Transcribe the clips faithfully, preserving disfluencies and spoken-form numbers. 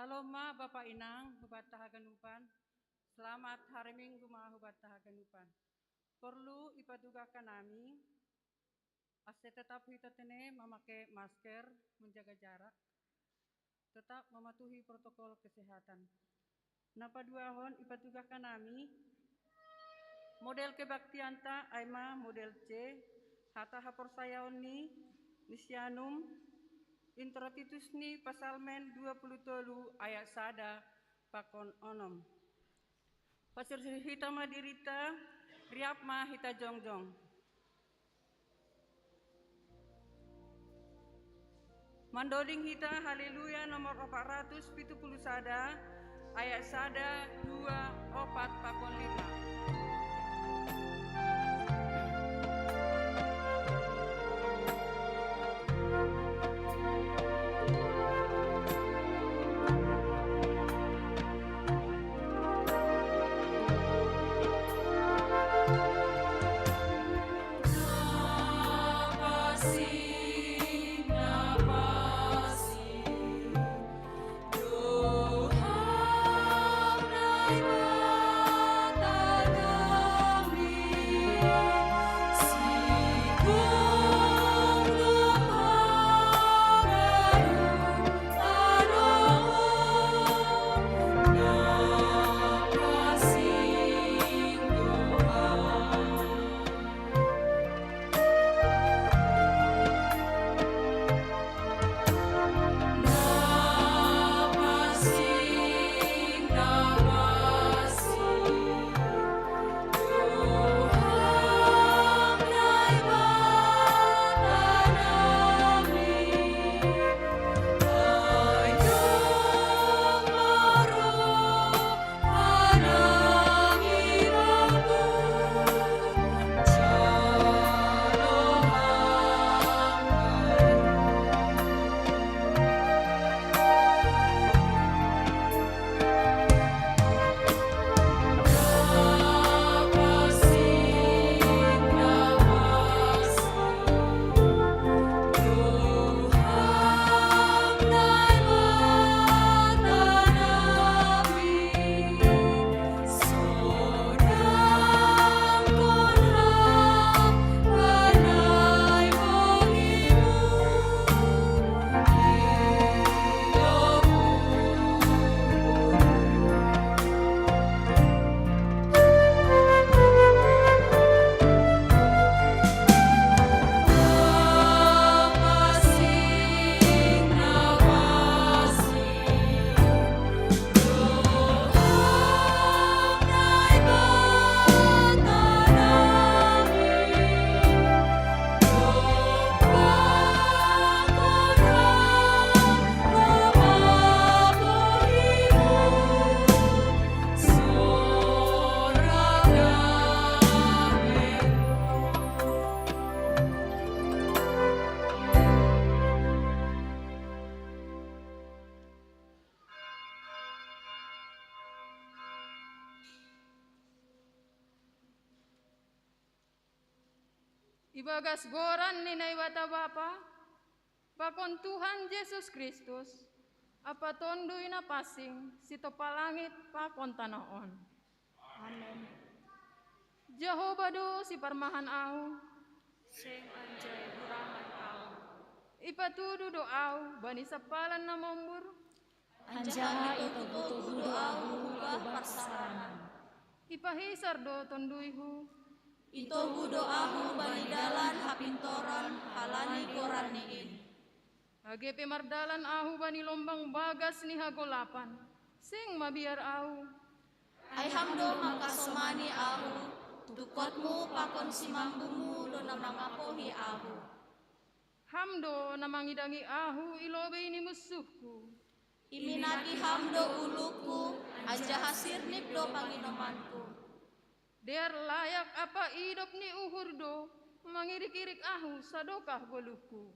Salom ma Bapa inang hubanta haganupan. Selamat hari Minggu ma hubanta haganupan. Porlu ipatugah hanami, ase tetap hita tene mamake masker, menjaga jarak, tetap mematuhi protokol kesehatan. Na paduahon ipatugah hanami, model kebaktianta ai ma model C, hata haporsayaon ni, ni sianum, Introitus ni Psalmen dua puluh tolu ayat sada pakon onom. Pasirsir hita ma dirinta, riap ma hita jongjong. Mandoding hita Haleluya nomor opat ratus pitu puluh sada, ayat sada, dua, opat pakon lima. Ibagas goran ni Naibata Bapa, pakon Tuhan Jesus Kristus, ampa Tonduy Napansing, sitompa langit pakon tanoh on. Amen. Jahowa do siparmahan ahu. Seng anjai hurangan ahu. Ipatudu do ahu bani sampalan na mombur. Anjaha itogutogu do ahu hu bah parsarangan. Ipahisar do tonduyhu. Itogu do ahu bani dalan hapintoron halani goranni in. Age pe mardalan ahu bani lombang bagas ni hagolapan, seng mabiar ahu. Ai Ham do mangkasomani ahu, tungkotMu pakon simambuMu do na mangapohi ahu. Ham do na mangidangi ahu i lobei ni munsuhku. Iminaki Ham do ulungku, anjaha sirnip do panginomanku. Dear layak ampa idop ni uhur do mangirik-irik ahu sadokah goluhku.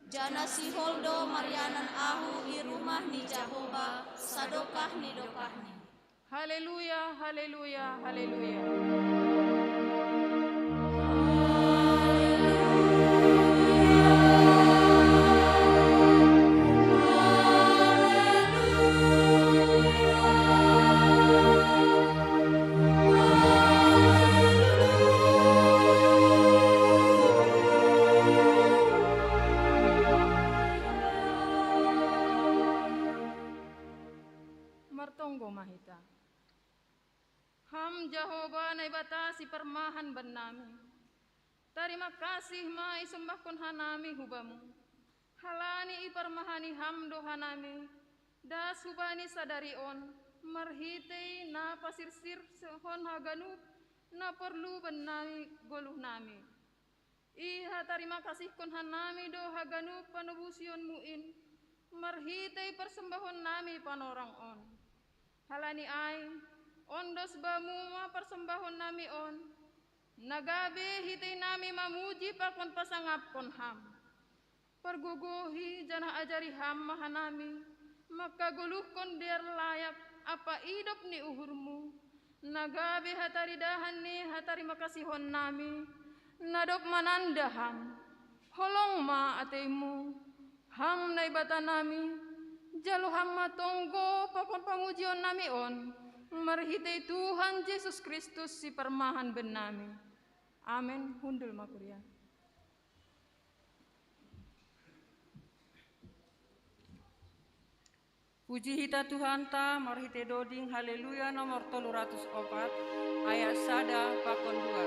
Janah sihol do marianan ahu i rumah ni Jahowa sadokah ni dokahni. Haleluya, haleluya, haleluya. Jahowa Naibata siparmahan bannami. Tarima kasih ma isombahkon hanami hu Bamu. Halani iparmahani Ham do hanami, das hubani sadari on, marhitei na pasirsirhon haganup na porlu bannami goluhnami. Iha tarima kasihkon hanami do haganup panobusionmu in, marhitei parsombahonnami panorang on. Halani ai, ondos Bamu ma parsombahonnami on, na gabe hiteinami mamuji pakon pasangapkon Ham. Pargogohi janah ajari Ham ma hanami, mangkagoluhkon dear layak ampa idop ni uhurmu, na gabe hataridahan ni hatarimakasihonnami, na dob mananda Ham. Holong ma ateimu, Ham Naibatanami, jalo Ham ma tonggo pakon pamujionnami on, marhitei Tuhan Jesus Kristus siparmahan bennami. Amen. Hundul ma kuria. Puji hita Tuhanta marhitei doding Haleluya nomor tolu ratus opat, ayat sada pakon dua.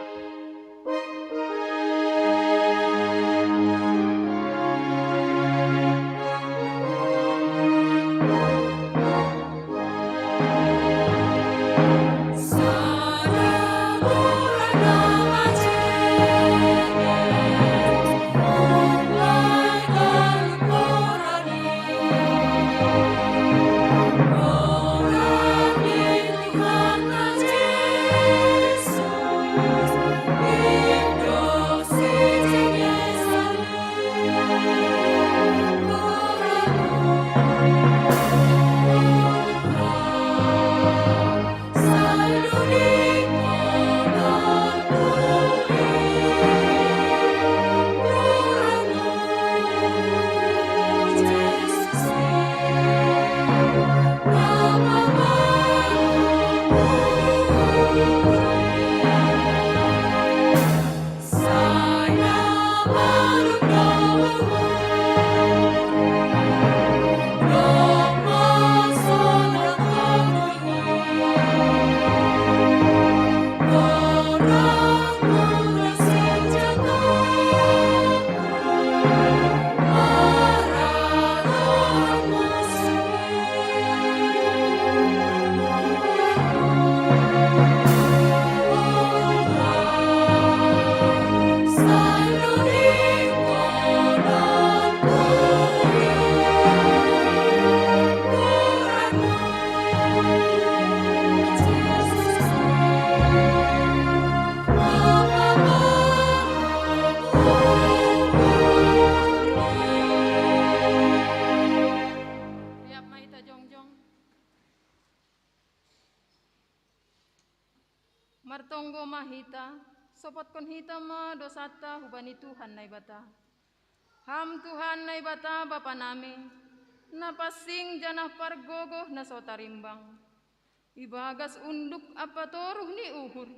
Rap ma hita jongjong. Martonggo ma hita, sopotkon hita ma dosanta hubani Tuhan Naibata. Ham Tuhan Naibata Bapanami, na pansing janah pargogoh na so tarimbang. Ibagas unduk ampa toruh ni uhur,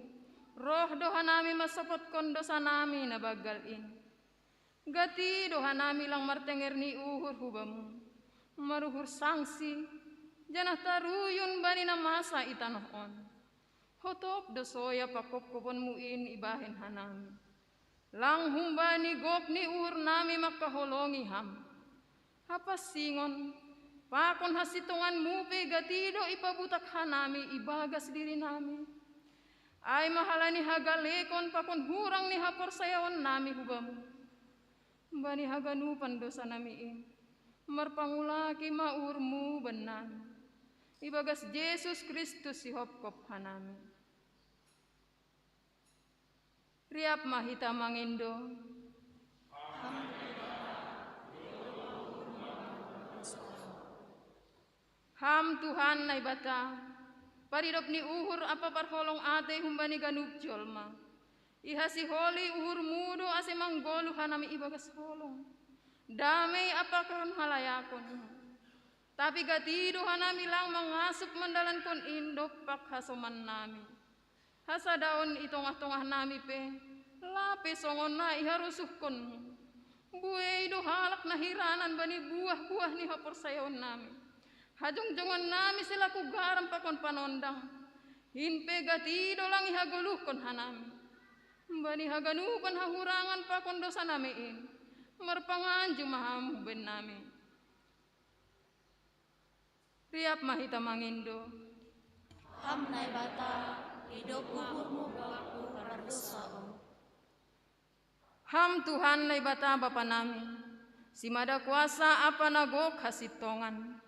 roh do hanami mansopotkon dosanami na banggal in. Gati do hanami lang martenger ni uhur hu Bamu, maruhur sangsi, janah taruyun bani na masa i tanoh on. Hotop do soya pangkopkoponmu in ibahen hanami. Lang humbani gok ni uhurnami mangkaholongi Ham. Hapansingon pakon hasintonganmu pe gati do ipabutak hanami ibagas dirinami. Ai ma halani hagalekon pakon hurang ni haporsayaonnami hu Bamu, bani haganupan dosanami in, marpangulaki ma uhurmu bannami. Ibagas Jesus Kristus sihopkop hanami. Rap ma hita mangindo. Ham Tuhan Naibata, paridop ni uhur ampa parholong atei humbani ganup jolma. Ihasiholi uhurmu do ase manggoluh hanami ibagas holong, damei ampa parhalayakon. Tapi gati do hanami lang mangasup mandalankon in dompak hasomannami. Hasadaon i tongah-tongahnami pe, lape songon na iharosuhkonmu. Buei do halak na hiranan bani buah-buah ni haporsayaonnami. Hajongjongon nami selaku garam pakon panondang. In pe gati do lang ihagoluhkon hanami bani haganupan hahurangan pakon dosanami in, marpanganju ma Ham hubennami. Riap ma hita mangindo. Ham Naibata, idop uhurmu bakku pardosa on. Ham Tuhan Naibata Bapa nami, simada kuasa ampa na gok hasintongan,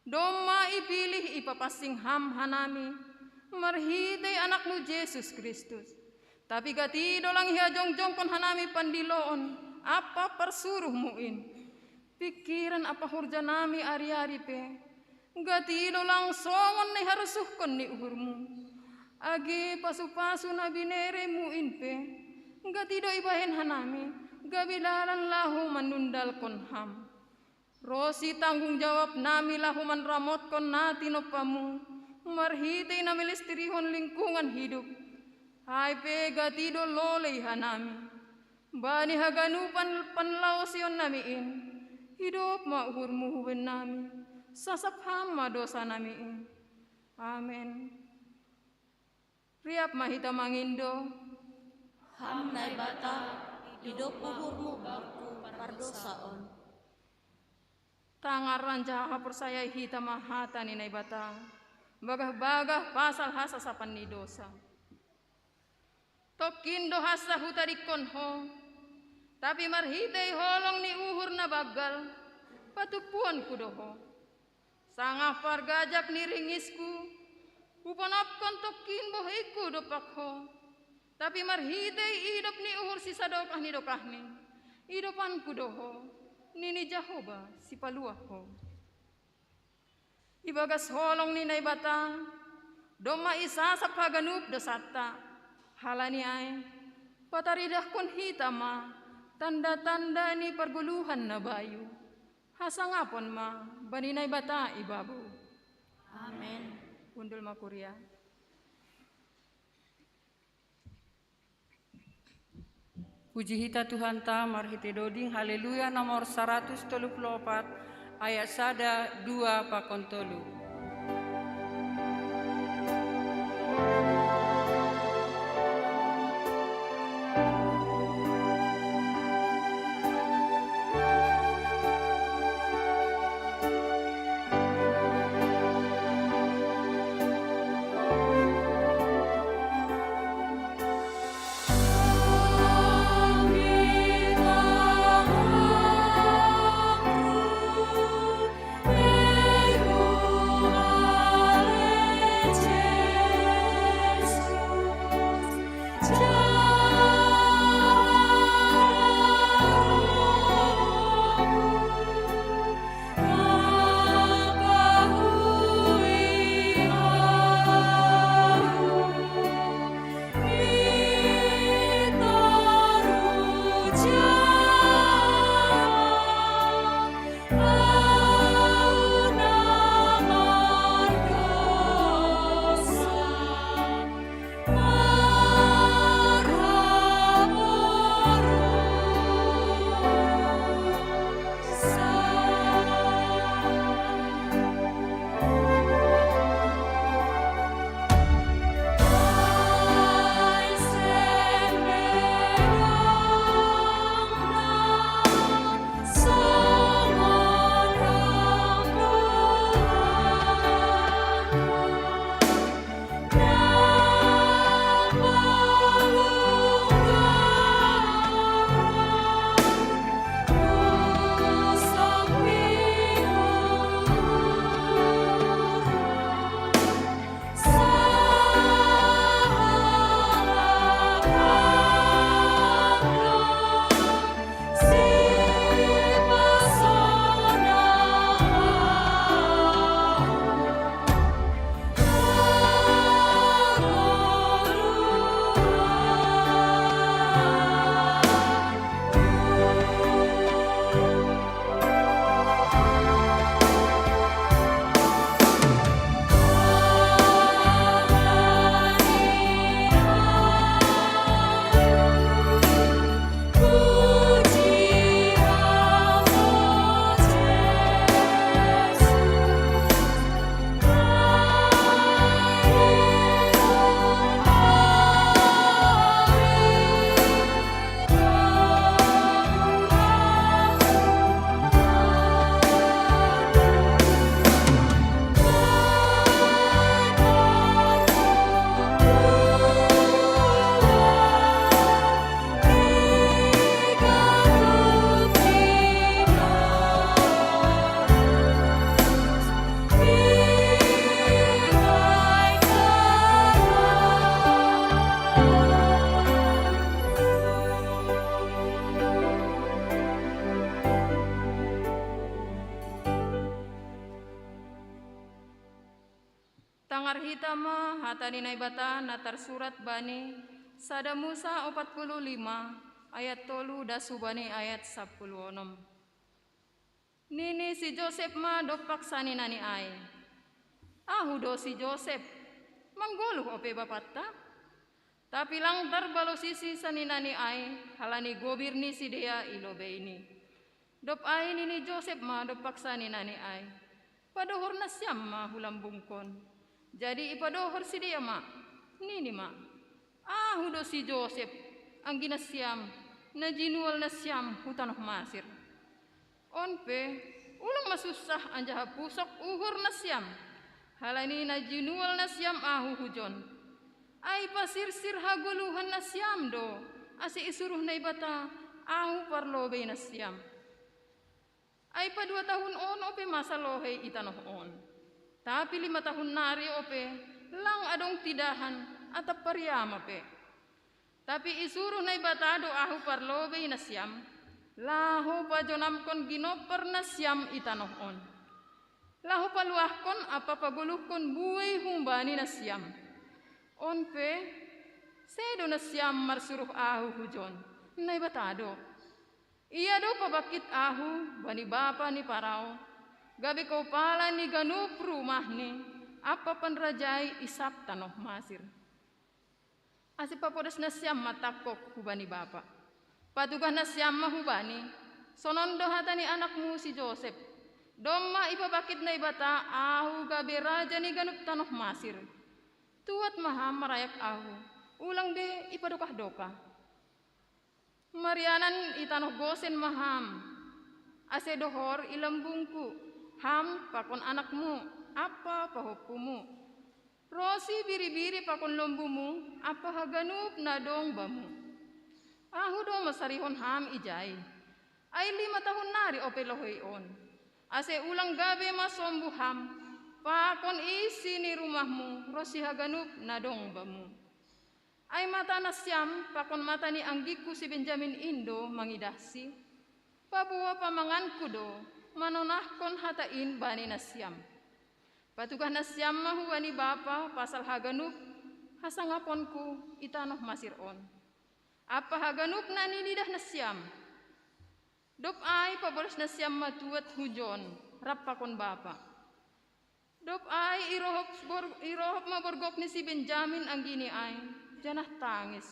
domma ipilih ipapansing Ham hanami marhitei AnakMu Jesus Kristus. Tapi gati do lang ihajongjongkon hanami pandiloon ampa parsuruhMu in, pingkiran ampa horjanami ari-ari pe, gati do lang songon na iharosuhkon ni uhurMu. Age pasu-pasu na binereMu in pe, gati do ibahen hanami gabe dalan laho manundalkon Ham. Ro sitanggung jawabnami laho manramotkon na tinompaMu marhitei na milistirihon lingkungan hidup. Ai pe gati do lolei hanami bani haganupan panlaosionnami in. Idop ma uhurMu hubennami, sasap Ham ma dosanami in. Amen. Riap ma hita mangindo. Ham Naibata, idop uhurmu bakku pardosa on. Tangar anjaha haporsayai hita ma hata ni Naibata bagah-bagah pasal hasasapan ni dosa. Tongkin do hansa hutadingkon Ho, tapi marhitei holong ni uhur na banggal, patumpuonku do Ho. Sanga pargajak ni ringisku, huponapkon tongkin bohingku dompak Ho, tapi marhitei idop ni uhur sisadokah ni dokahni, idopanku do Ho, nini Jahowa Sipaluah Ho. Ibagas holong ni Naibata domma isasap haganup dosanta. Halani ai, pataridahkon hita ma tanda-tanda ni pargoluhan na bayu. Hasangapon ma bani Naibata ibabo. Amen. Hundul ma kuria. Puji hita Tuhanta marhitei doding Haleluya nomor saratus tolu pulu opat, ayat sada, dua pakon tolu. Marhita ma hata ni Naibata na tarsurat bani sada Musa opat puluh lima ayat tolu das hubani ayat sapuluh onom. Nini si Josep ma dompak saninani ai, "Ahu do si Josep, manggoluh ope bapanta?" Tapi lang tarbalosisi saninani ai, halani gobir ni sidea i lobeini. Dob ai nini Josep ma dompak saninani ai, "Padohor nasiam ma hu lambungkon." Jadi ipadohor sidea ma, nini ma, "Ahu do si Josep, anggi nasiam, na jinual nasiam hu tanoh Masir. On pe, ulang ma sunsah anjaha pusok uhur nasiam, halani na jinual nasiam ahu hujon. Ai pasirsir hagoluhan nasiam do, ase isuruh Naibata ahu parlobei nasiam. Ai padua tahun on ope masa lohei i tanoh on. Tapi lima tahun nari ope, lang adong tidahan atap pariama pe. Tapi isuruh Naibata do ahu parlobei nasiam, laho pajonamkon ginompar nasiam i tanoh on, laho paluahkon ampa pagoluhkon buei humbani nasiam. On pe, sedo nasiam marsuruh ahu hujon, Naibata do. Ia do pabangkit ahu bani bapa ni Parao, gabe kopala ni ganup rumahni ampa panrajai i sab tanoh Masir. Ase papodas nasiam ma tangkok hubani bapa. Patugah nasiam ma hubani, sonon do hata ni anakmu si Josep. Domma ipabangkit Naibata ahu gabe raja ni ganup tanoh Masir. Tuat ma ham marayak ahu, ulang be ipadokah-dokah. Marianan i tanoh Gosen ma ham, ase dohor i lambungku, ham pakon anakmu ampa pahompumu. Ro si biri-biri pakon lombumu ampa haganup na dong bamu. Ahu do masarihon ham ijai. Ai lima tahun nari ope lohei on. Ase ulang gabe ma sombu ham, pakon isi ni rumahmu ro si haganup na dong bamu. Ai mata nasiam pakon mata ni anggingku si Benjamin in do mangidahsi, paboa pamanganku do manonahkon hata in bani nasiam. Patugah nasiam ma hubani bapa pasal haganup hasangaponku i tanoh Masir on, ampa haganup na ninidah nasiam. Dob ai pabodas nasiam ma tuat hujon rap pakon bapa. Dob ai irohop, bor, irohop ma borgok ni si Benjamin anggini ai, janah tangis.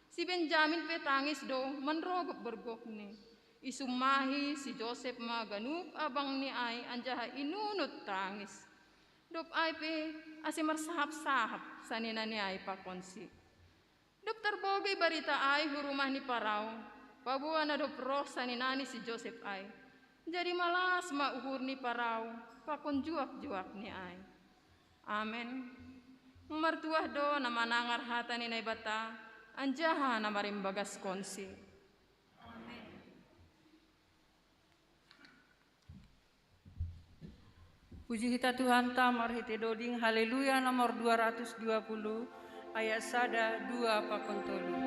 Si Benjamin pe tangis do manrogop borgokni. Isummahi si Josep ma ganup abangni ai anjaha inunut tangis. Dob ai pe ase marsahap-sahap saninani ai pakonsi. Dob tarbogei barita ai hu rumah ni Parao, paboa na dob roh saninani si Josep ai, jadi malas ma uhur ni Parao pakon juak-juakni ai. Amen. Martuah do na manangar hata ni Naibata, anjaha na marimbagaskonsi. Amen. Puji hita Tuhanta marhite doding Haleluya nomor dua ratus dua puluh, ayat sada, dua pakon tolu.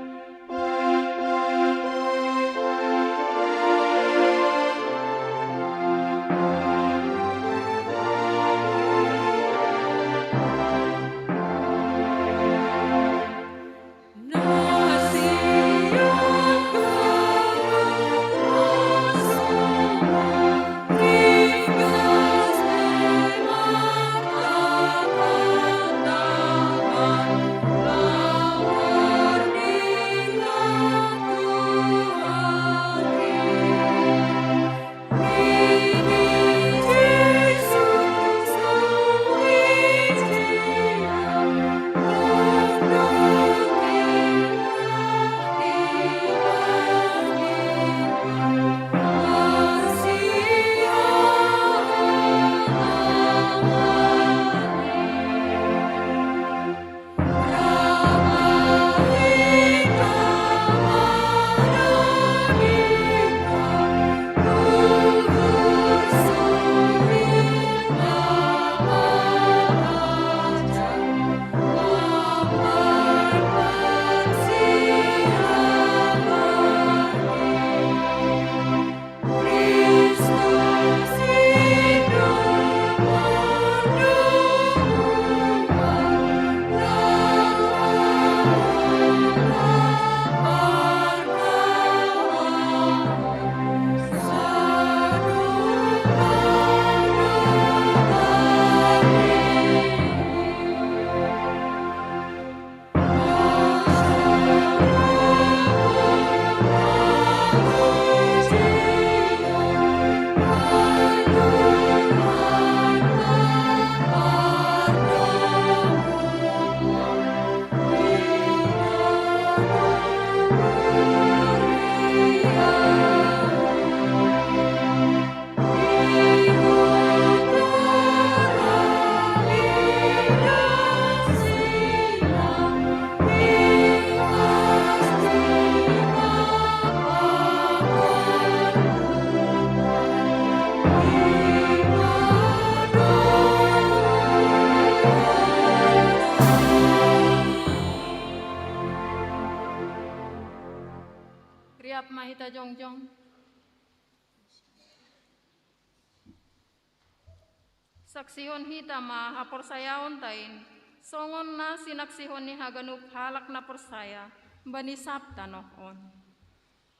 Saksihon hita ma haporsayaonta in, songon na sinaksihon ni haganup halak na porsaya bani sab tanoh on.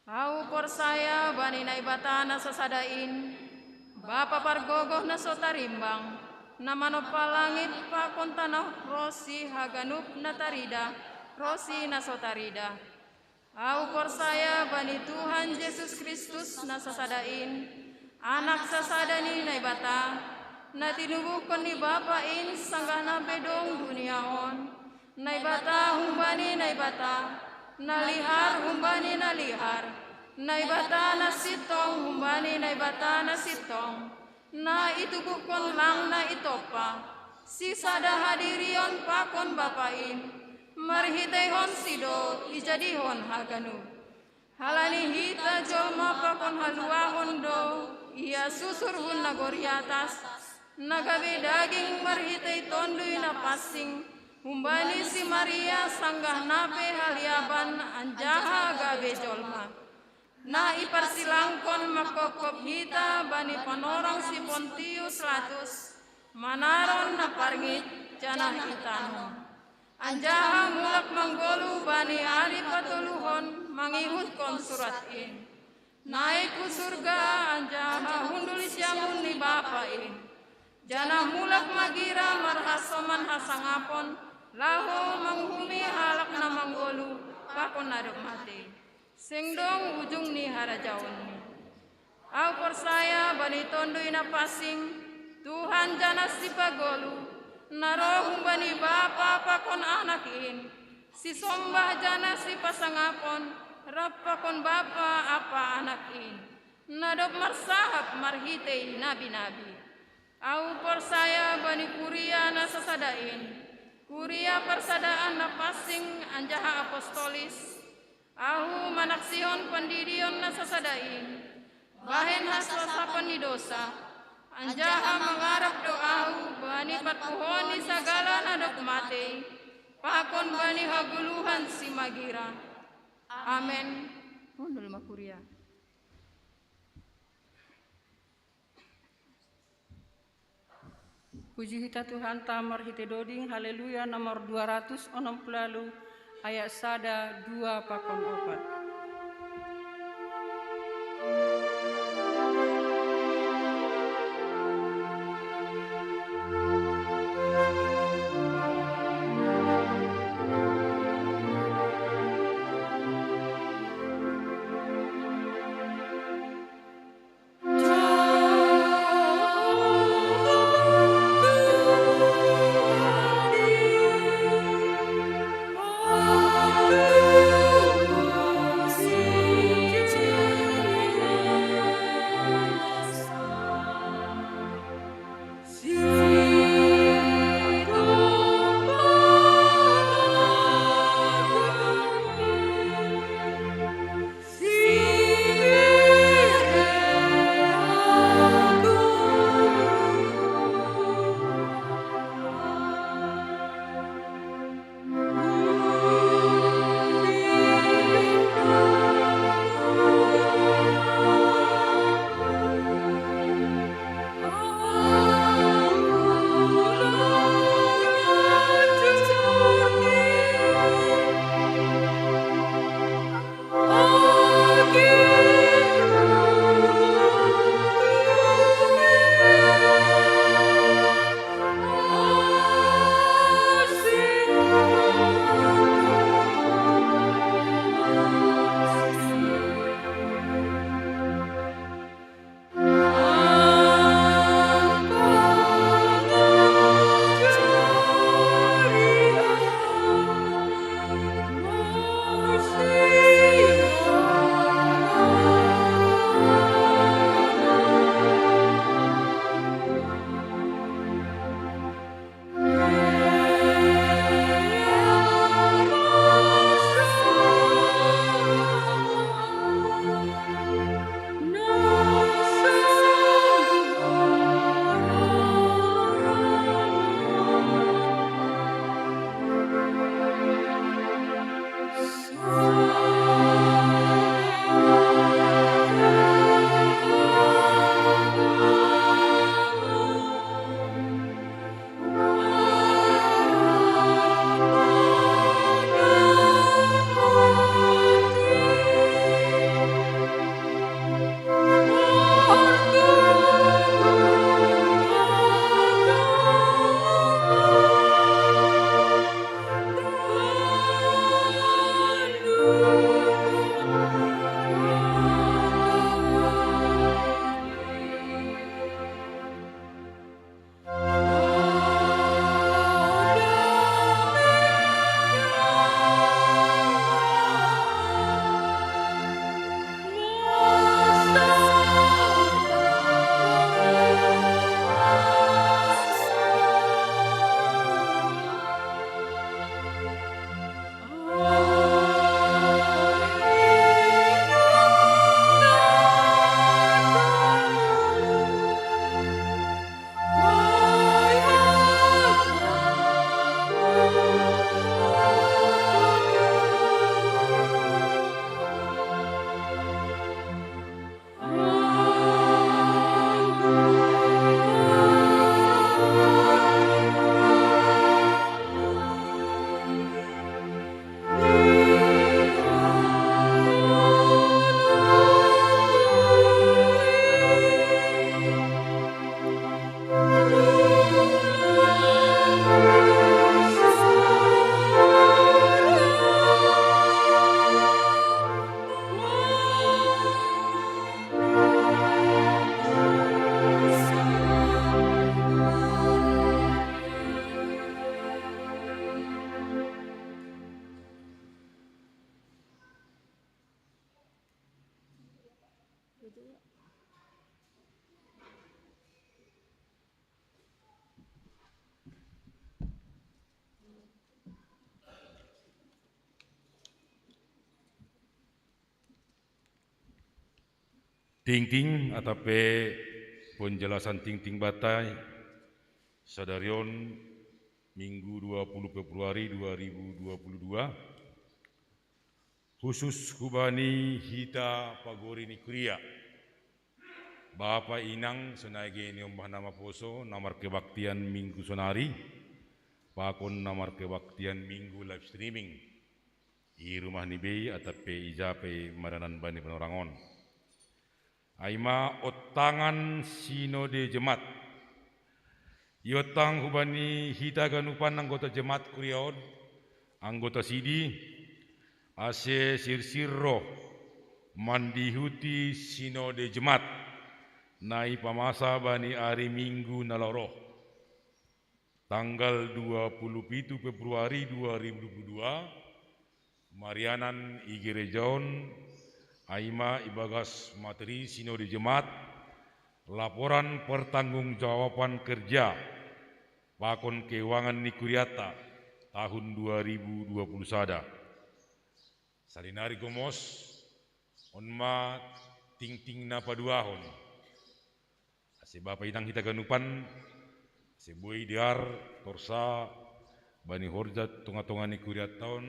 Ahu porsaya bani Naibata na sasada in, Bapa pargogoh na so tarimbang, na manompa langit pakon tanoh ronsi haganup na tarida, ronsi na so tarida. Ahu porsaya bani Tuhan Jesus Kristus na sasada in, Anak sasada ni Naibata, na tinubuhkon ni Bapa in sanggah na pe dong dunia on. Naibata humbani Naibata, na lihar humbani na lihar, Naibata na sintong humbani Naibata na sintong, na itubuhkon lang na itompa, sisada hadirion pakon Bapa in, marhiteihonsi do ijadihon haganup. Halani hita jolma pakon haluahon do Ia susur hun nagori atas, na gabe daging marhitei Tonduy Napansing, humbani si Maria sanggah na pe haliaban anjaha gabe jolma. Na iparsilangkon manghophop hita bani panorang si Pontius Latus, manaron na parngit, janah itanom. Anjaha mulak manggoluh bani ari patoluhon mangihutkon surat in. Naik hu surga anjaha hundul siamun ni Bapa in. Janah mulak magira marhasoman hasangapon, laho manguhumi halak na manggoluh pakon na dob matei. Seng dong ujung ni harajaonni. Ahu porsaya bani Tonduy Napansing, Tuhan janah Sipagoluh, na roh humbani Bapa pakon Anak in, sisombah janah sipasangapon rap pakon Bapa ampa Anak in, na dob marsahap marhitei nabi-nabi. Ahu porsaya bani kuria na sasada in, kuria parsadaan na pansing anjaha apostolis. Ahu manaksihon pandidion na sasada in, bahen hasasapan ni dousa, anjaha mangarap do ahu bani patpuhoon ni sagala na dob matei, pakon bani hagoluhan simagira. Amen. Hundul ma kuria. Puji hita Tuhanta marhitei doding, Haleluya, nomor dua ratus onom puluh ualu, ayat sada, dua pakon opat. Tingting atau pe penjelasan tingting batai sadarion Minggu dua puluh Februari dua ribu dua puluh dua, khusus hubani hita pagori ni kuria. Bapa inang sonai ge niombah nama poso na markebaktian Minggu sonari, pakon na markebaktian Minggu live streaming i rumah ni bei atau pe ija pe maranan bani panorangon. Aima ottangan sinode jemaat. Iottang hubani hita ganupan anggota jemaat kuriaon, anggota sidi, ase sirsir roh mandihuti sinode jemaat na ipamasa bani ari Minggu na laroh. Tanggal dua puluh pitu Februari dua ribu dua puluh dua, marianan i gerejaon, aima ibagas materi sinode jemaat, laporan pertanggungjawaban kerja pakon keuangan ni kuriata tahun dua ribu dua puluh sada. Salinari gomos, on ma tingting na paduahon. Ase bapa inang hita ganupan, ase boi dear torsa bani horja tonga-tonga ni kuriataon,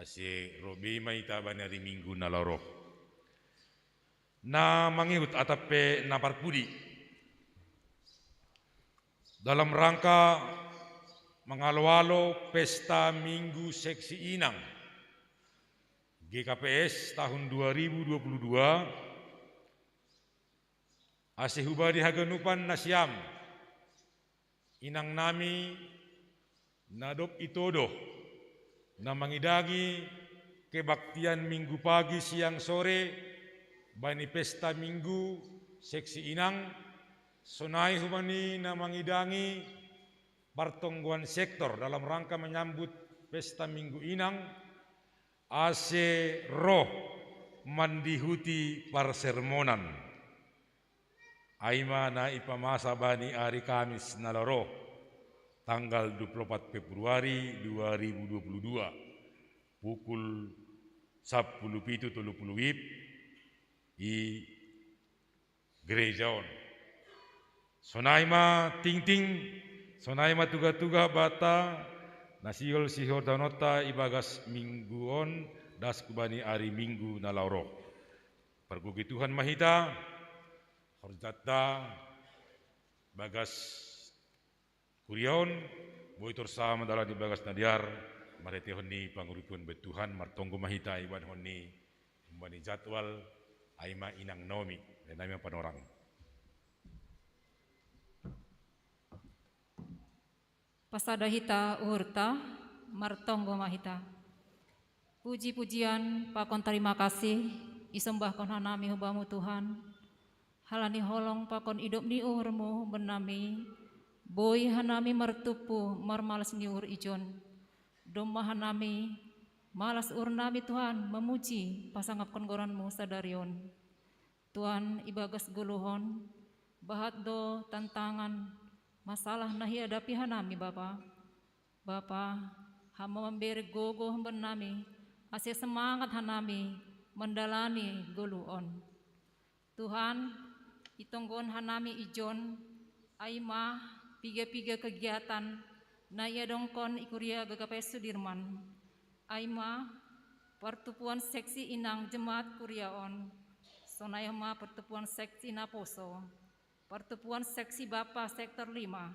ase robei ma ita bani ari Minggu na laroh. Na mangihut atau pe na parpudi dalam rangka mangalo-alo pesta Minggu Seksi Inang G K P S tahun dua ribu dua puluh dua, ase hubani haganupan nasiam, inang nami na dob itodo, na mangidangi kebaktian Minggu pagi siang sore bani pesta Minggu Seksi Inang, sonai hubani na mangidangi partonggoan sektor dalam rangka menyambut pesta Minggu Inang, ase roh mandihuti parsermonan. Aima na ipamasa bani ari Kamis na laroh, tanggal dua puluh empat Februari dua ribu dua puluh dua, pukul sampulu pitu tolu puluh wib i gerejaon. Sonai ma tingting, sonai ma tuga-tuga bata na sihol-sihol daononta ibagas Minggu on, das hubani ari Minggu na laroh. Pargoge Tuhan ma hita, horjanta bagas kuriaon, boi torsa mandalani bagas na dear, marhiteihon ni pangurupionmu Tuhan, martonggo ma hita ibahenon ni umbani jadwal, aima inang nami, inang nami panorang. Pasada hita uhurta, martonggo ma hita. Puji-pujian pakon tarima kasih isombahkon hanami hu Bamu Tuhan, halani holong pakon idop ni uhurmu bennami, boi hanami martumpu marmalas ni uhur ijon. Domma hanami malas uhurnami Tuhan mamuji pasangapkon goranmu sadarion. Tuhan, ibagas goluhon, bahat do tantangan, masalah na ihadapi hanami Bapa. Bapa, Ham ma mambere gogo bennami, ase semangat hanami mandalani goluhon. Tuhan, itonggohon hanami ijon, aima piga-piga kegiatan na iadongkon i kuria G K P S Sudirman, aima partumpuan seksi inang jemaat kuriaon, sonai homa partumpuan seksi naposo, partumpuan seksi bapa sektor lima,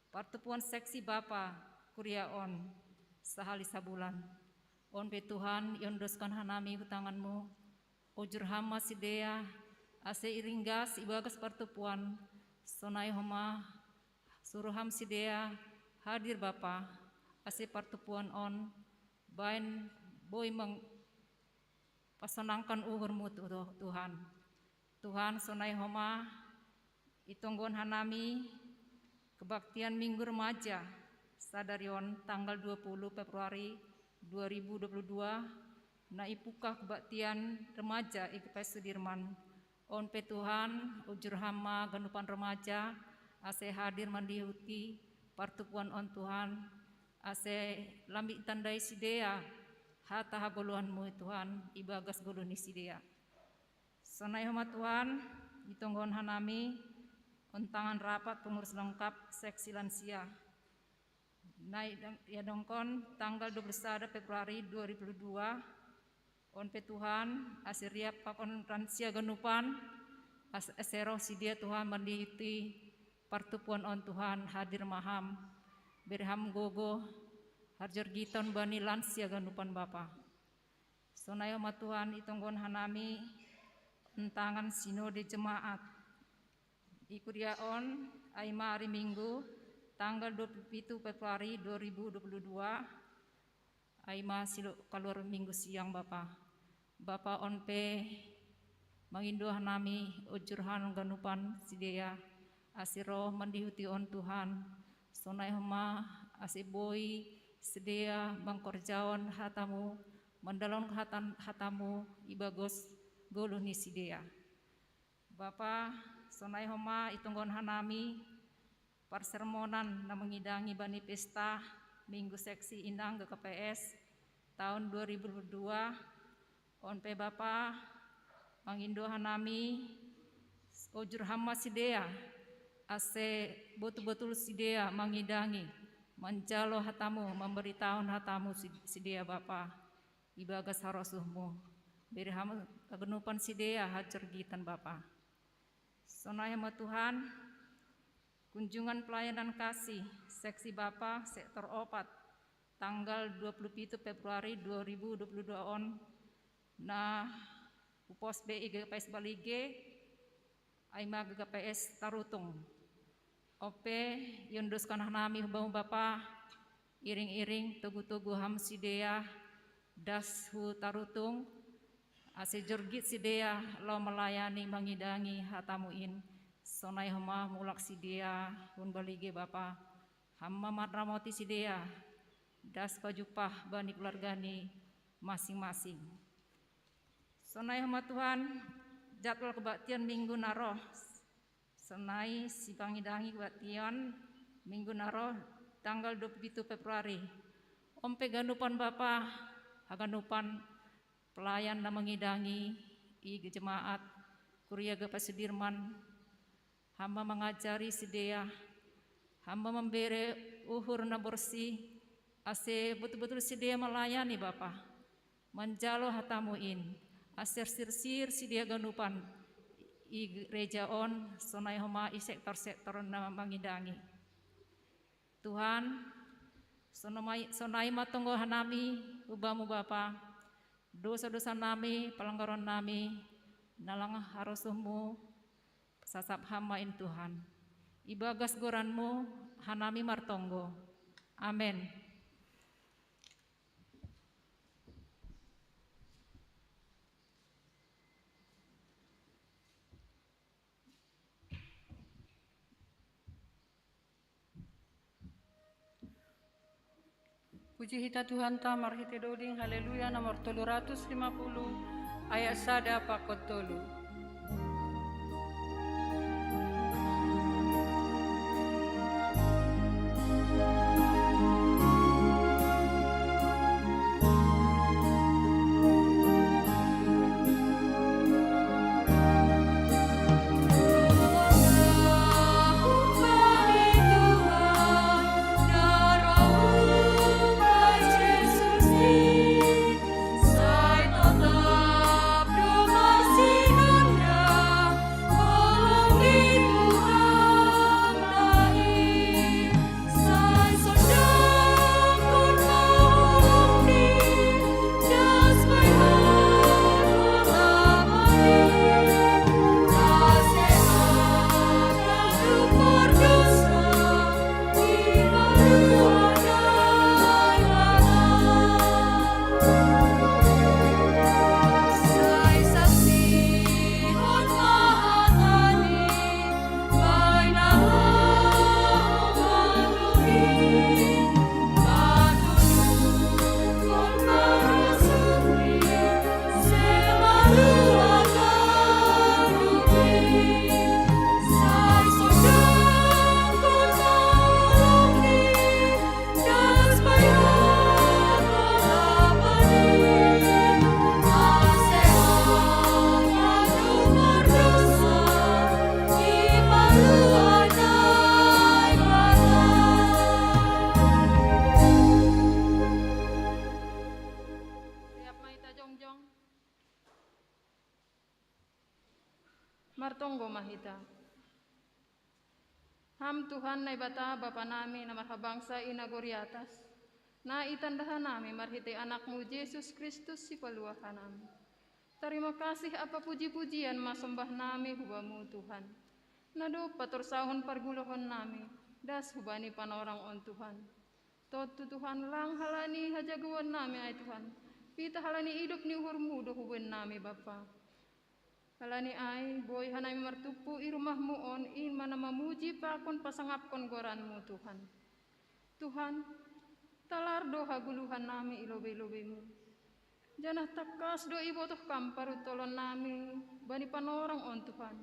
partumpuan seksi bapa kuriaon sahali sabulan. On pe Tuhan, iondoskon hanami hu tanganmu, ujur Ham ma sidea, ase iringgas ibagas partumpuan, sonai homa suru Ham sidea hadir Bapa, ase partumpuan on baen boi mang pasonangkon uhurmu Tuhan. Tuhan, sonai homa itonggohon hanami kebaktian Minggu Remaja sadarion tanggal dua puluh Februari dua ribu dua puluh dua, na ipuka kebaktian remaja i G K P S Sudirman. On pe Tuhan, ujur Ham ma ganupan remaja, ase hadir mandihuti partumpuan on Tuhan, ase lambik tandai sidea hata hagoluhanmu Tuhan, ibagas goluh ni sidea. Sonai homa Tuhan, itonggon hanami untangan rapat pengurus lengkap seksi lansia. Nai dong-, ya dongkon tanggal dua puluh satu Februari dua ribu dua puluh dua. On pe Tuhan, asiriap pakon lansia ganupan, as-, asero sidia Tuhan manditi partupuan on Tuhan hadir maham, berham gogo, harjor giton bani lansia ganupan Bapa. Sonai homa Tuhan itonggon hanami untangan sinode jemaat. Ikuria on, aima hari Minggu, tanggal dua puluh pitu Februari dua ribu dua puluh dua, aima silo kaluar Minggu siang Bapa. Bapa on pe mangindo hanami ujurhan ganupan sidea, asiro mandihuti on Tuhan. Sonai homa ase boi sidea mangkorjaon hatamu, mandalon hatan hatamu ibagos goluh ni sidea. Bapa, sonai homa itonggon hanami parsermonan na mangidangi bani pesta Minggu Seksi Inang G K P S tahun dua ribu dua puluh dua. On pe Bapa, mangindo hanami ujur hama sidea, ase botul-botul sidea mangidangi, manjalo hatamu, mamberitaon hatamu sid-, sidea Bapa, ibagas harosuhmu. Bere hama ganupan sidea harjor giton Bapa. Sonai homa Tuhan, kunjungan pelayanan kasih seksi Bapa sektor opat, tanggal dua puluh pitu Februari dua ribu dua puluh dua on, na hupos be i G K P S Balige, aima G K P S Tarutung. On pe iunduskan hanami hubamu Bapa, iring-iring togu-togu ham sidea, das hu Tarutung, ase jorgit sidea lao melayani mangidangi hatamu in. Sonai homa mulak sidea hun Balige Bapa, hama maramoti sidea, das pajumpah bani keluargani masing-masing. Sonai homa Tuhan, jadwal kebaktian Minggu na roh. Sonai sipangidangi kebaktian Minggu na roh tanggal dua puluh pitu Februari. On pe ganupan Bapa, haganupan pelayan na mangidangi i jemaat Kuria G P S Sudirman, hama mangajari sidea, hama mambere uhur na borsih, ase botul-botul sidea melayani Bapa, manjalo hatamu in, ase sirsir sidea ganupan i gereja on, sonai homa i sektor-sektor na mangidangi. Tuhan, sonai, sonai ma tonggo hanami hubamu Bapa, dosa-dosa nami, pelanggaran nami, na lang harosuhmu, sasap hama in Tuhan. Ibagas goranmu hanami martonggo. Amen. Puji hita Tuhanta marhite doding Haleluya nomor tolu ratus lima puluh, ayat sada pakon tolu. Martonggo ma hita. Ham Tuhan Naibata Bapa nami na marhabangsa i nagori atas, na itanda hanami marhitei Anakmu Jesus Kristus Sipaluah hanami. Tarima kasih ampa puji-pujian ma sombah nami hu Bamu Tuhan, na dob patorsahon pargulahon nami das hubani panorang on Tuhan. Tontu Tuhan, lang halani hajagoon nami ai Tuhan, pitah halani idop ni uhurmu do huboan nami Bapa. Halani ai boi hanami martumpu i rumahmu on, in ma na mamuji pakon pasangapkon goranmu Tuhan. Tuhan, talar do hagoluhan nami i lobei-lobeimu. Janah tangkas do ibotoh Kam paruntolon nami bani panorang on Tuhan.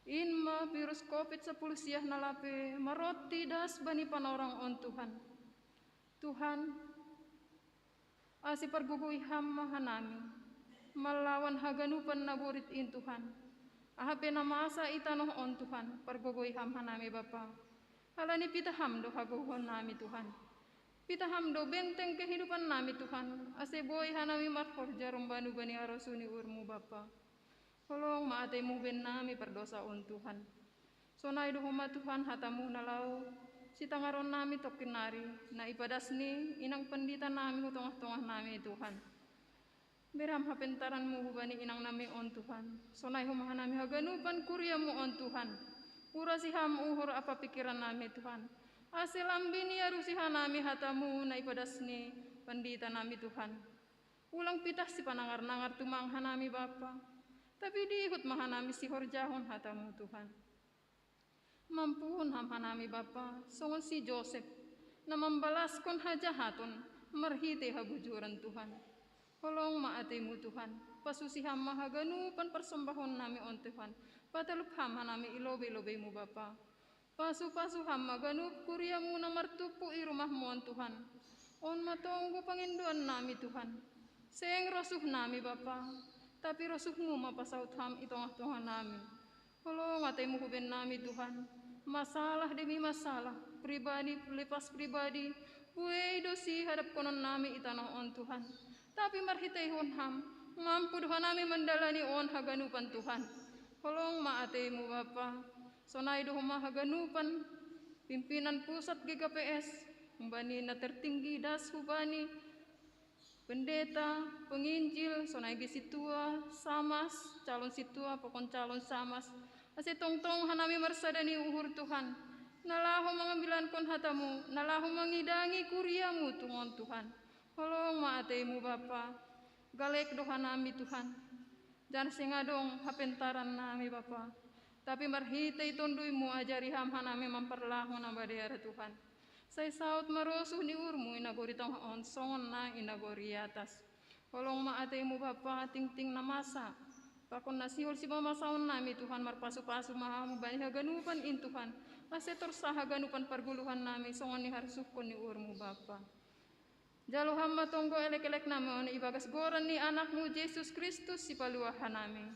In ma virus covid sapuluh siah na lape maronti das bani panorang on Tuhan. Tuhan, ase pargogoi Ham ma hanami, mallawan haganupan na borit in Tuhan. Aha pe na masa i tanoh on Tuhan, pargogoi Ham hanami Bapa. Halani pitah Ham do hagogohon nami Tuhan. Pitah Ham do benteng kehidupan nami Tuhan, ase boi hanami marhorja rombaNu bani arosuh ni uhurmu Bapa. Holong ma ateimu huboan nami pardosa on Tuhan. Sonai do homa Tuhan hatamu na laho sitangaron nami tongkin nari, na ipadas ni inang pandita nami hu tongah-tongah nami Tuhan. Bere Ham hapentaranmu hubani inang nami on Tuhan. Sonai homa hanami haganupan kuriamu on Tuhan. Urasi Ham uhur ampa pingkiran nami Tuhan. Ase lambin iarusi hanami hatamu na ipadas ni pandita nami Tuhan. Ulang pitah sipanangar-nangar tumang hanami Bapa, tapi dihut ma hanami sihorjahon hatamu Tuhan. Mampuhon Ham hanami Bapa, songon si Josep, na mambalaskon hajahaton marhitei habujuran Tuhan. Holong ma ateimu Tuhan, pasusi Ham ma haganupan parsombahon nami on Tuhan, patalup Ham hanami i lobei-lobeimu Bapa. Pasu-pasu Ham ma ganup kuriamu na martumpu i rumahmu on Tuhan. On ma tonggo pangindoan nami Tuhan. Seng rosuh nami Bapa, tapi rosuhmu ma pasaut Ham i tongah-tongah nami. Holong ateimu huboan nami Tuhan. Masalah demi masalah, pribadi lepas pribadi, buei do sihadapkonon nami i tanoh on Tuhan. Tapi marhiteihon Ham, mampu do hanami mandalani on haganupan Tuhan. Holong ma ateimu Bapa. Sonai do homa haganupan pimpinan pusat G K P S, humbani na tertinggi das hubani pendeta, penginjil, sonai ge sintua, samas, calon sintua pakon calon samas. Ase tongtong hanami marsada ni uhur Tuhan, na laho mangambilankon hatamu, na laho mangidangi kuriamu tung on Tuhan. Holong ma ateimu Bapa. Galek do hanami Tuhan. Janah seng adong hapentaran nami Bapa, tapi marhitei TonduyMu ajari Ham hanami mamparlahou na madear Tuhan. Sai saut ma rosuh ni uhurMu i nagori tongah on songon na i nagori atas. Holong ma ateiMu Bapa, tingting na masa pakon na sihol sipamasaon nami Tuhan, marpasu-pasu ma Ham bani haganupan in Tuhan, ase torsa haganupan pargoluhan nami songon niharsuhkon ni uhurMu Bapa. Jalo Ham ma tonggo elek-elek nami on ibagas goran ni AnakMu Jesus Kristus Sipaluah hanami.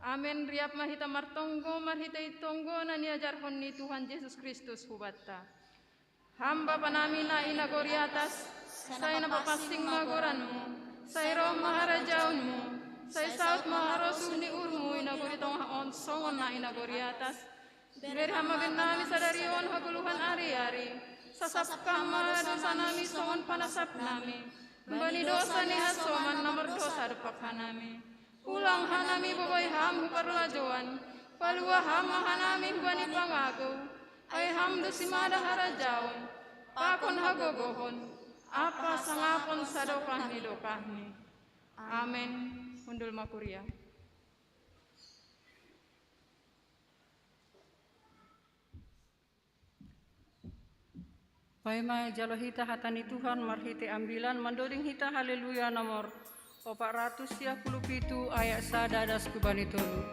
Amen. Riap ma hita martonggo marhitei tonggo na niajarhon ni Tuhan Jesus Kristus hubanta. Ham Bapa nami na i nagori atas, sai na papansing ma goranMu, sai roh ma harajaonMu, sai saut ma harosuh ni uhurMu i nagori tongah on songon na i nagori atas. Bere Ham ma bennami sadari on hagoluhan ari-ari. Sasap Ham ma dosanami songon panasapnami bani dosa ni hasoman na mardosa dompak hanami. Ulang hanami bobai Ham hu parlajouan. Palua Ham ma hanami hubani pangagou. Ai Ham do simada harajaon, pakon hagogohon, ampa sangapon sadokah ni dokahni. Amen. Hundul ma kuria. Paima jalo hita hata ni Tuhan marhitei ambilan, mandoding hita Haleluya nomor opat ratus sia puluh pitu ayat sada das hubani tolu.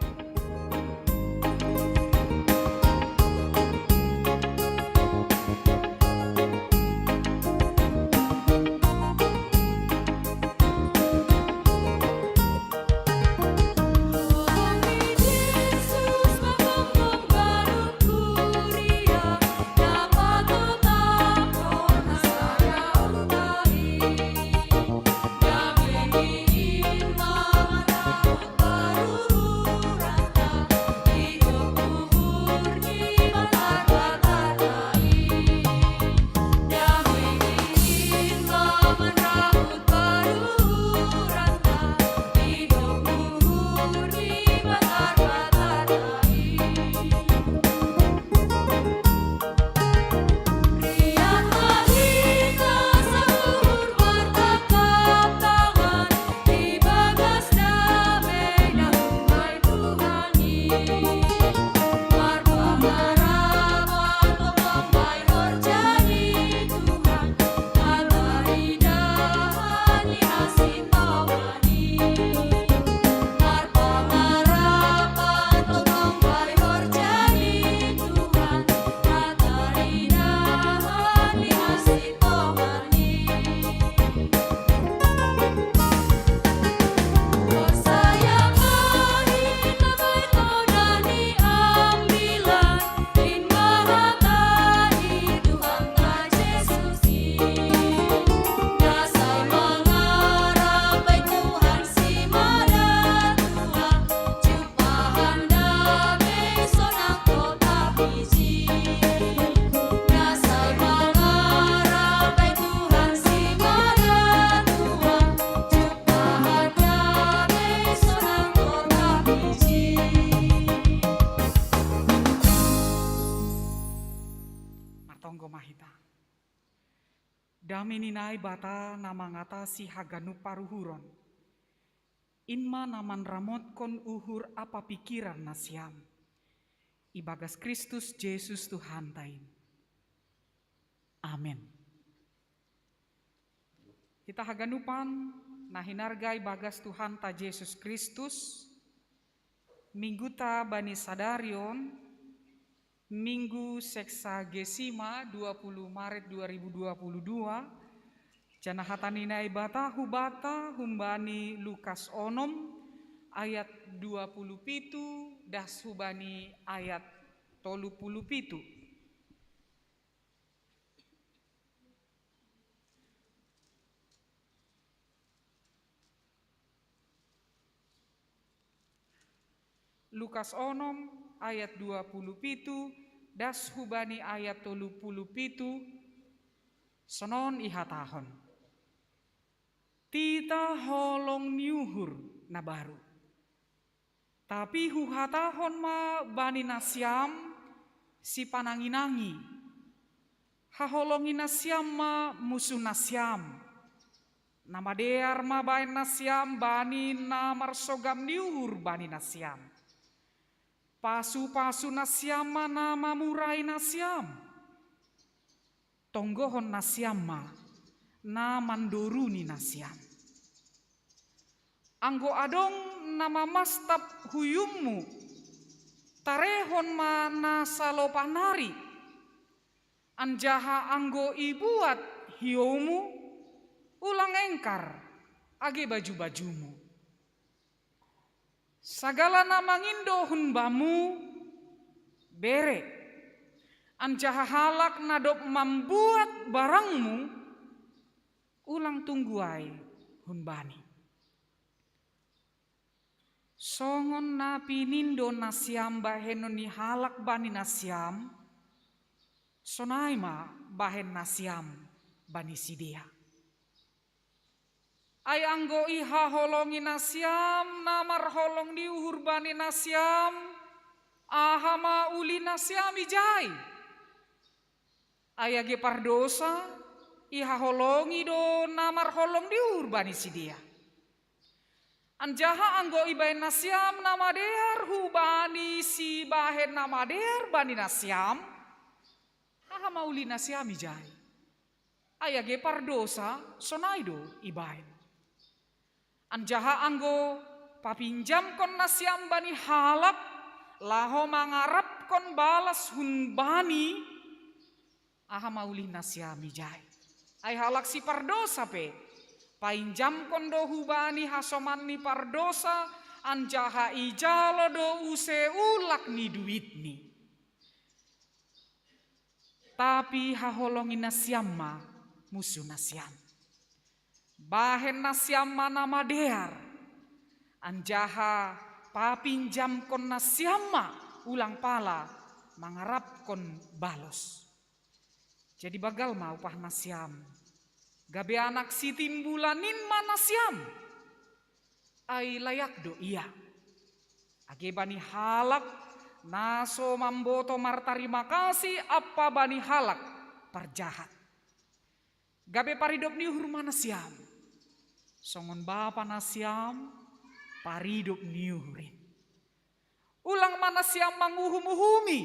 Dame ni Naibata na mangatasi haganup paruhuron, in ma na manramotkon uhur ampa pingkiran nasiam. Ibagas Kristus Jesus Tuhanta in. Amen. Hita haganupan na hinarga ibagas Tuhanta Jesus Kristus, mingguta bani sadari on, Minggu Sexagesima, dua puluh Maret dua ribu dua puluh dua, janah hata ni Naibata hubata humbani Lukas onom ayat dua puluh pitu das hubani ayat tolu puluh pitu. Lukas onom ayat dua puluh pitu das hubani ayat tolu puluh pitu, sonon ihatahon: Titah holong ni uhur na baru. Tapi huhatahon ma bani nasiam sipanangi-nangi, haholongi nasiam ma musuh nasiam. Na madear ma bahen nasiam bani na marsogam ni uhur bani nasiam. Pasu-pasu nasiam ma na mamurai nasiam. Tonggohon nasiam ma na mandoruni nasiam. Anggo adong na mamastap huyummu, tarehon ma na salopa nari. Anjaha anggo ibuat hioumu, ulang engkar age baju-bajumu. Sagala na mangindo hun bamu, bere. Anjaha halak na dob mambuat barangmu, ulang tunggu ai hun bani. Songon na pinindo nasiam bahenon ni halak bani nasiam, sonai ma bahen nasiam bani sidea. Ai anggo ihaholongi nasiam na marholong ni uhur bani nasiam, aha ma uli nasiam ijai? Ai age pardosa, ihaholongi do na marholong ni uhur bani sidea. Anjaha anggo ibahen nasiam na madear hubani sibahen na madear bani nasiam, aha ma uli nasiam ijai? Ai age pardosa, sonai do ibahen. Anjaha anggo papinjamkon nasiam bani halak, laho mangarapkon balas hun bani, aha ma uli nasiam ijai? Ai halak sipardosa pe, painjamkon do hubani hasoman ni pardosa, anjaha ijalo do use ulak ni duitni. Tapi haholongi nasiam ma musuh nasiam. Bahen nasiam ma na madear, anjaha papinjamkon nasiam ma, ulang pala mangarapkon balos. Jadi banggal ma upah nasiam. Gabe anak sitimbulan in ma nasiam. Ai layak do ia. Age bani halak na so mamboto martarima kasih ampa bani halak parjahat. Gabe paridop ni uhur ma nasiam. Songon bapa nasiam, paridop ni uhur in. Ulang ma nasiam manguhum-uhumi,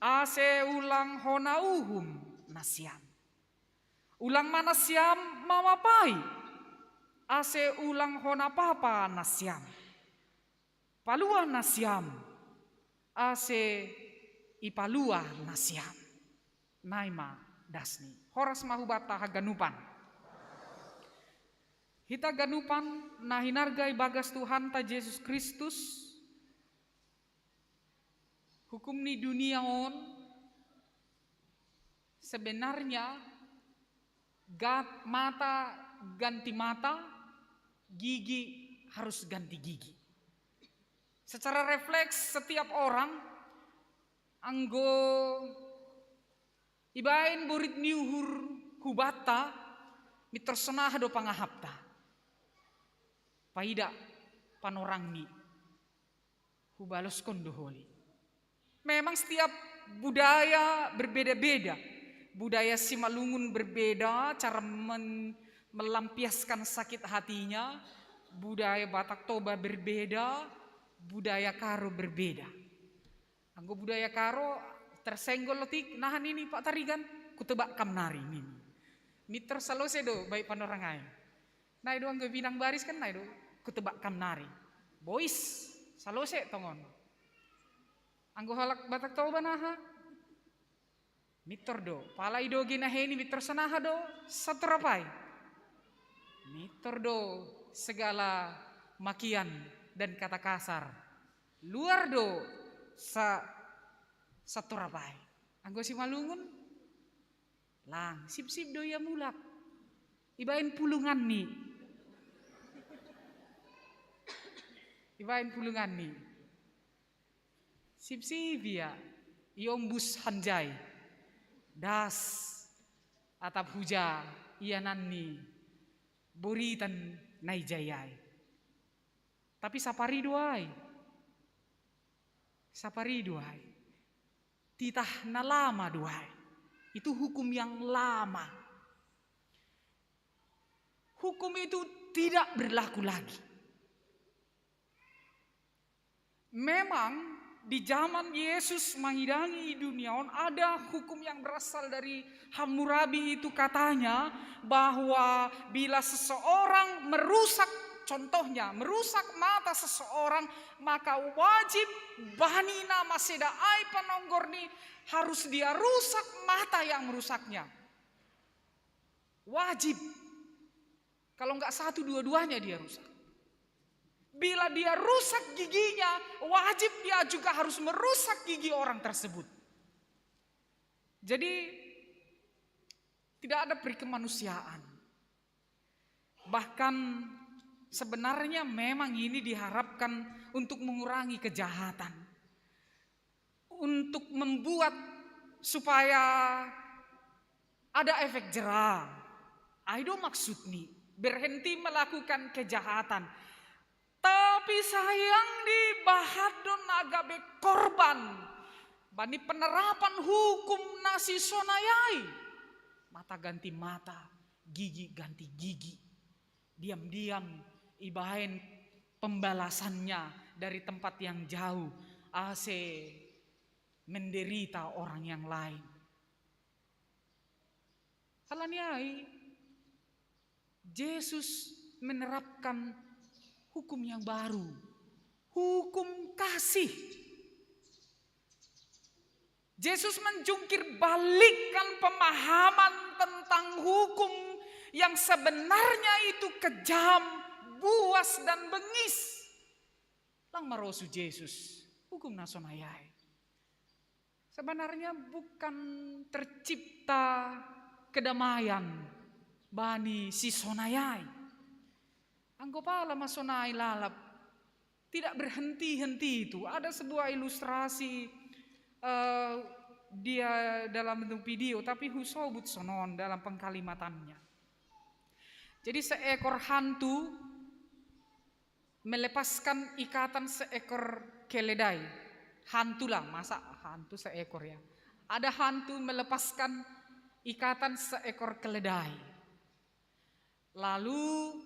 ase ulang hona uhum nasiam. Ulang ma nasiam mamapai, ase ulang hona papa nasiam. Paluah nasiam, ase ipaluah nasiam. Nai ma dasni. Horas ma hubanta haganupan. Hita ganupan na hinarga ibagas Tuhanta Jesus Kristus, hukum ni dunia on sebenarnya gat-, mata ganti mata, gigi harus ganti gigi. Secara refleks setiap orang, anggo ibaen borit ni uhur hubanta, mintor sonaha do pangahapta. Paida panorangni, hubaloskon do holi. Memang setiap budaya berbeda-beda, Budaya Simalungun berbeda cara men- melampiaskan sakit hatinya. Budaya Batak Toba berbeda, budaya Karo berbeda. Anggo budaya Karo, tersenggol otik, nahan ini Pak Tarigan, kutebak kam nari nini. Mitor salose do baik panorangai. Nai do anggo binang baris kan nai do, kutebak kam nari. Bois, salose tongon. Anggo halak Batak Toba naha. Mitor do, pala idoge naheni mitor sanaha do, satorapai. Mitor do segala makian dan kata kasar. Luar do sa satorapai. Anggo Simalungun, lang, sip-sip do ia mulak. Ibaen pulungan ni. Ibaen pulungan ni. Sip-sip ia, iombus hanjai. Das, atap huja, ia nanni, boritan nai jaiai. Tapi sapari do ai. Sapari do ai. Titah na lama do ai. Itu hukum yang lama. Hukum itu tidak berlaku lagi. Memang di zaman Yesus mangidangi dunia on ada hukum yang berasal dari Hammurabi itu, katanya bahwa bila seseorang merusak, contohnya merusak mata seseorang, maka wajib bani na maseda ai panonggor ni harus dia rusak mata yang merusaknya. Wajib. Kalau enggak satu, dua-duanya dia rusak. Bila dia rusak giginya, wajib dia juga harus merusak gigi orang tersebut. Jadi tidak ada perikemanusiaan. Bahkan sebenarnya memang ini diharapkan untuk mengurangi kejahatan. Untuk membuat supaya ada efek jera. Ai do maksudni, berhenti melakukan kejahatan. Tapi sayang di bahat do na gabe korban bani penerapan hukum na sisonai ai. Mata ganti mata, gigi ganti gigi. Diam-diam ibaen pembalasannya dari tempat yang jauh, ase menderita orang yang lain. Halani ai, Yesus menerapkan hukum yang baru, hukum kasih. Yesus menjungkir balikkan pemahaman tentang hukum yang sebenarnya itu kejam, buas, dan bengis. Lang marosu Yesus, hukum na sonai ai. Sebenarnya bukan tercipta kedamaian bani sisonai ai. Anggo pala ma sonai lalap, tidak berhenti-henti itu. Ada sebuah ilustrasi, eh, dia dalam bentuk video, tapi husobut sonon dalam pengkalimatannya. Jadi seekor hantu melepaskan ikatan seekor keledai. Hantulah, masa hantu seekor ya. Ada hantu melepaskan ikatan seekor keledai. Lalu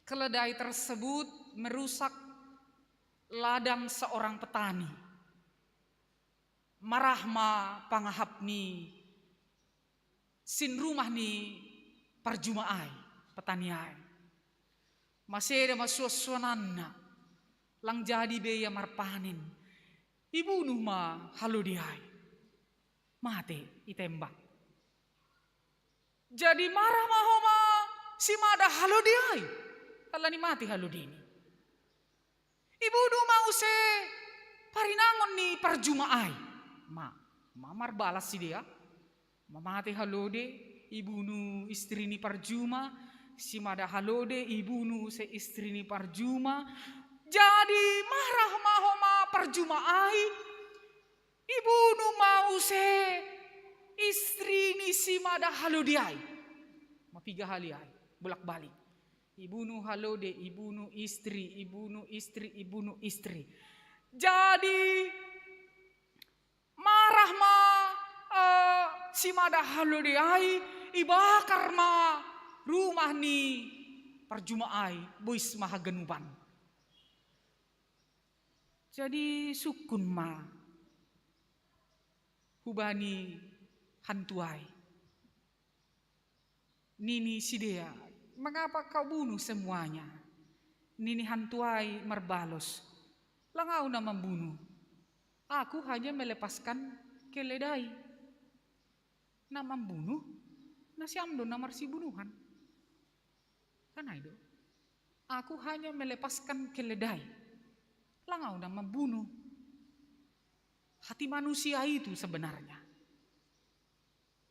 keledai tersebut merusak ladang seorang petani. Marah ma pangahap ni sinrumah ni parjuma ai, petani ai. Maseda ma suan-suananna, lang jadi be ia marpanen. Ibunu ma halode ai. Mate itembak. Jadi marah ma homa simada halode ai. Alani mate halodeni. Ibunu ma use parinangon ni parjuma ai. Ma, ma marbalas sidea. Mamate halode, ibunu istri ni parjuma, simada halode, ibunu use istri ni parjuma. Jadi marah ma homa parjuma ai, ibunu ma use istri ni simada halode ai. Mapiga hali ai, bolak-balik. Ibunu halode, ibunu istri, ibunu istri, ibunu istri. Jadi marah ma, eh, Si ma dahalo de ai, ibakar ma rumah ni parjuma ai, bois ma haganupan. Jadi sukun ma hubani hantu ai. Nini sidea, "Mengapa kau bunuh semuanya?" Nini hantu ai marbalos, "Lang au na mambunuh. Aku hanya melepaskan keledai. Na mambunuh, nasiam do na marsibunuhan. Kan ai do. Aku hanya melepaskan keledai. Lang au na mambunuh." Hati manusia itu sebenarnya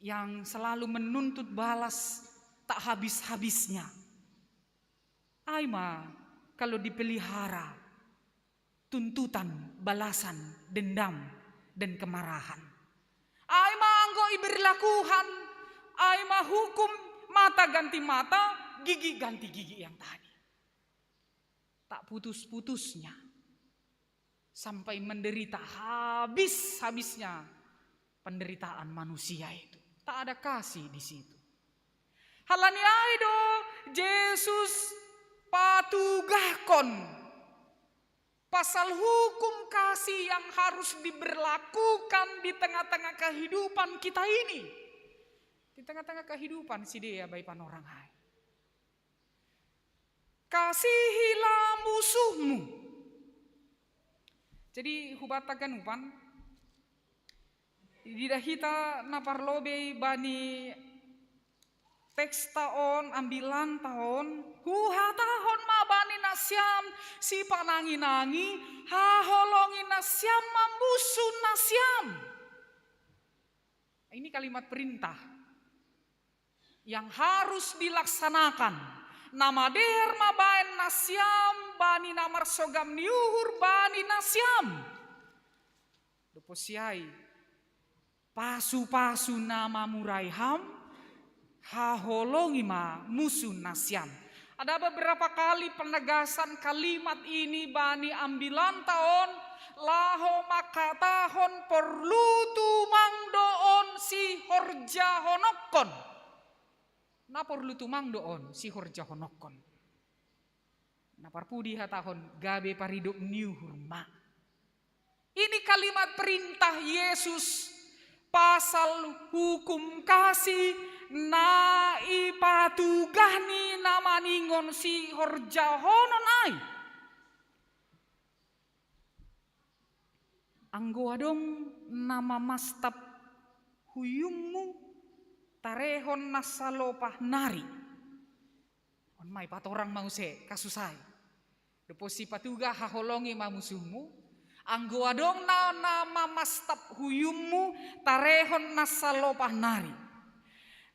yang selalu menuntut balas tak habis-habisnya. Ai ma kalau dipelihara tuntutan, balasan, dendam, dan kemarahan. Ai ma anggo iberlakuhan, ai ma hukum mata ganti mata, gigi ganti gigi yang tadi. Tak putus-putusnya sampai menderita habis-habisnya penderitaan manusia itu. Tak ada kasih di situ. Halani ai do Jesus patugahkon pasal hukum kasih yang harus diberlakukan di tengah-tengah kehidupan kita ini. Di tengah-tengah kehidupan sidea, Bapak Ibu orang hai. Kasihilah musuhmu. Jadi hubata ganupan, ididah hita na parlobei bani teksta on, ambilanta on, huhatahon ma bani nasiam sipanangi-nangi, haholongi nasiam ma musu nasiam. Ini kalimat perintah yang harus dilaksanakan. Na madear ma baen nasiam bani na marsogam ni uhur bani nasiam. Doposi ai, pasu-pasu na mamurai ham, haholongi ma musu nasiam. Ada beberapa kali penegasan kalimat ini bani ambilanta on, laho mangkatahon porlu tumang do on sihorjahononkon. Na porlu tumang do on sihorjahononkon. Na parpudi hatahon gabe paridop ni uhur ma. Ini kalimat perintah Yesus pasal hukum kasih na ipatugah ni na maningon sihorjahonon ai. Anggo adong na mamastap huyummu, tarehon na salopah nari. On ma ipatorang ma muse kasus ai. Doposi patugah, haholongi ma musuhmu. Anggo adong na, na mamastap huyummu, tarehon na salopah nari.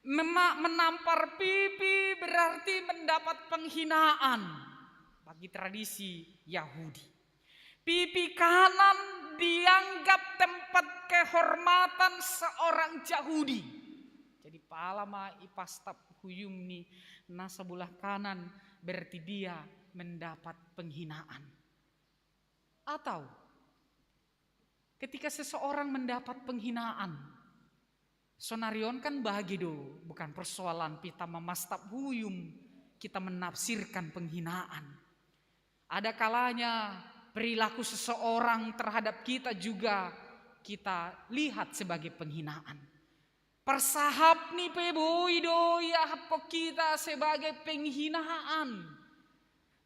Mema-, menampar pipi berarti mendapat penghinaan bagi tradisi Yahudi. Pipi kanan dianggap tempat kehormatan seorang Yahudi. Jadi pala ma ipastap huyum ni na sebelah kanan, berarti dia mendapat penghinaan. Atau ketika seseorang mendapat penghinaan, sonari on kan bagi do, bukan persoalan kita mamastap huyum, kita menafsirkan penghinaan. Ada kalanya perilaku seseorang terhadap kita juga kita lihat sebagai penghinaan. Parsahap ni pe boi do iahaphon kita sebagai penghinaan.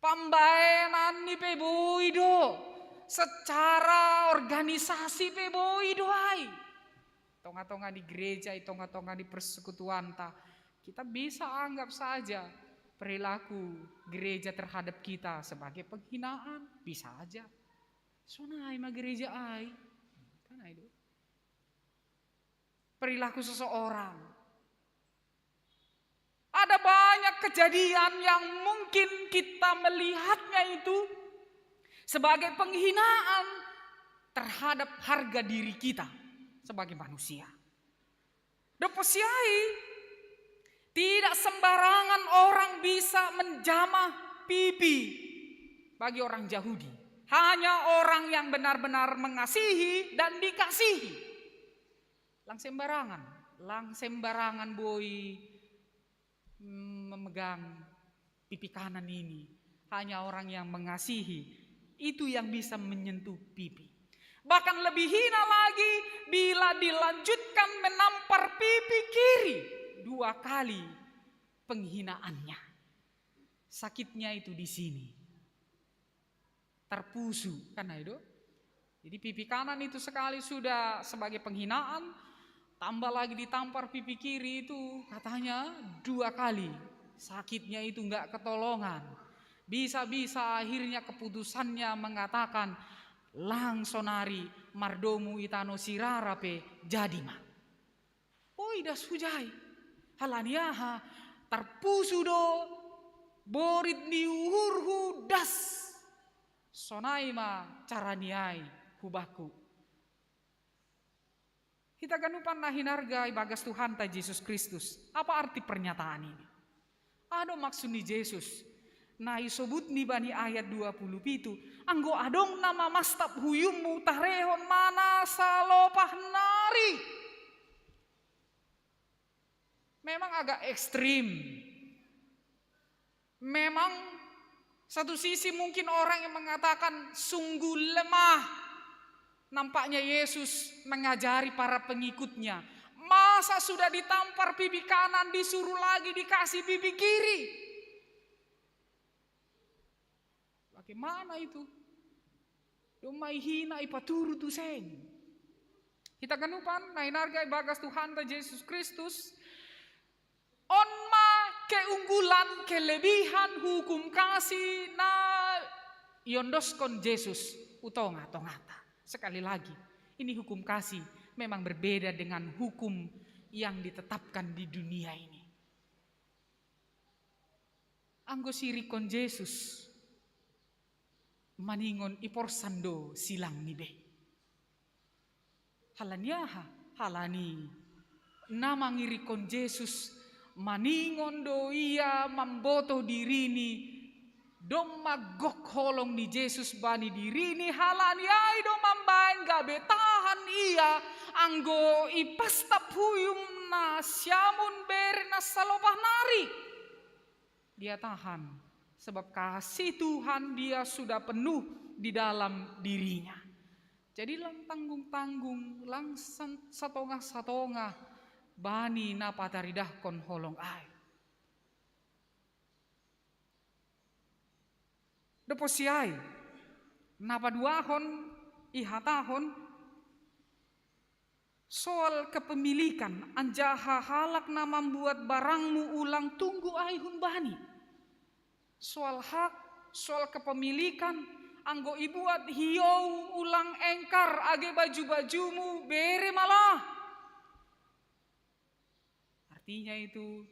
Pambaenan ni pe boi do, secara organisasi pe boi do ai. Tonga-tonga di gereja, i tonga-tonga di persekutuanta, kita bisa anggap saja perilaku gereja terhadap kita sebagai penghinaan, bisa aja. Sonai ma gereja ai. Kan ai do. Perilaku seseorang. Ada banyak kejadian yang mungkin kita melihatnya itu sebagai penghinaan terhadap harga diri kita sebagai manusia. Doposi ai, tidak sembarangan orang bisa menjamah pipi bagi orang Yahudi. Hanya orang yang benar-benar mengasihi dan dikasihi. Lang sembarangan. Lang sembarangan boi, mm, memegang pipi kanan ini. Hanya orang yang mengasihi, itu yang bisa menyentuh pipi. Bahkan lebih hina lagi bila dilanjutkan menampar pipi kiri, dua kali penghinaannya. Sakitnya itu di sini. Terpusu, kan itu? Jadi pipi kanan itu sekali sudah sebagai penghinaan, tambah lagi ditampar pipi kiri itu katanya dua kali. Sakitnya itu nggak ketolongan. Bisa-bisa akhirnya keputusannya mengatakan, "Lang sonari mardomu i tano sirara pe jadi ma." Oi, das hujai. Hal ni aha? Terpusu do borit ni uhurhu, das. Sonai ma cara ni ai hu bakku. Hita ganupan na hinarga i bagas Tuhanta Jesus Kristus, apa arti pernyataan ini? Aha do maksud ni Jesus na isobut ni bani ayat dua puluh pitu? Anggo adong na mamastap huyummu, tarehon ma na salopah nari. Memang agak ekstrim. Memang satu sisi mungkin orang yang mengatakan sungguh lemah. Nampaknya Yesus mengajari para pengikutnya, masa sudah ditampar pipi kanan disuruh lagi dikasih pipi kiri? Bagaimana itu? Domma ihina ipaturu tu seng. Hita ganupan na hinarga i bagas Tuhanta Jesus Kristus, on ma keunggulan, kelebihan hukum kasih na iondoskon Jesus hu tonga-tongata. Sekali lagi, ini hukum kasih memang berbeda dengan hukum yang ditetapkan di dunia ini. Anggo sirikkon Jesus, maningon iporsan do silang ni be. Halani aha? Halani na mangirikkon Jesus, maningon do ia mamboto dirini, domma gok holong ni Jesus bani dirini, halani ai do mambaen gabe tahan ia anggo ipastap huyum na siamun bere na salopah nari. Dia tahan, sebab kasih Tuhan dia sudah penuh di dalam dirinya. Jadi lang tanggung-tanggung, lang san-, satongah-satongah bani na pataridahkon holong ai. Doposi ai, na paduahon ihatahon soal kepemilikan, anjaha halak na mambuat barangmu ulang tunggu ai humbani. Soal hak, soal kepemilikan, anggo ibuat hiou ulang engkar age baju-bajumu bere ma lah. Artinya itu,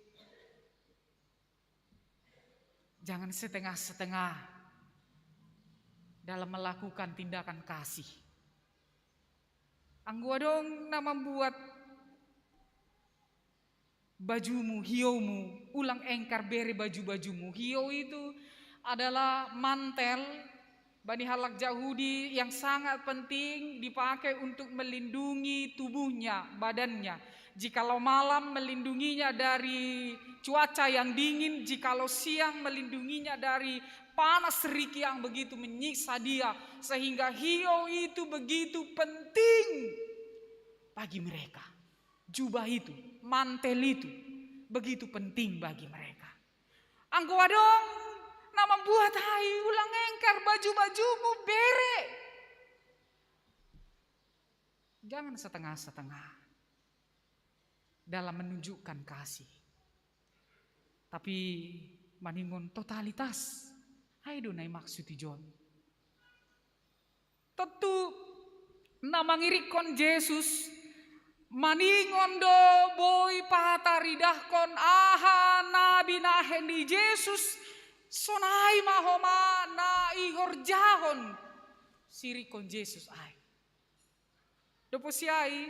jangan setengah-setengah dalam melakukan tindakan kasih. Anggo adong na mambuat bajumu, hioumu, ulang engkar bere baju-bajumu. Hiou itu adalah mantel bani halak Jahudi yang sangat penting dipakai untuk melindungi tubuhnya, badannya. Jikalau malam melindunginya dari cuaca yang dingin, jikalau siang melindunginya dari panas terik yang begitu menyiksa dia, sehingga hiou itu begitu penting bagi mereka. Jubah itu, mantel itu begitu penting bagi mereka. Anggo adong na mambuat ai ulang engkar baju-bajumu bere. Jangan setengah-setengah dalam menunjukkan kasih. Tapi maningon totalitas. Ai do na i maksud i jon. Tontu na mangirikkon Jesus maningon do boi pataridahkon aha na binahen ni Jesus, sonai ma homa na ihorjahon sirikkon Jesus ai. Doposi ai,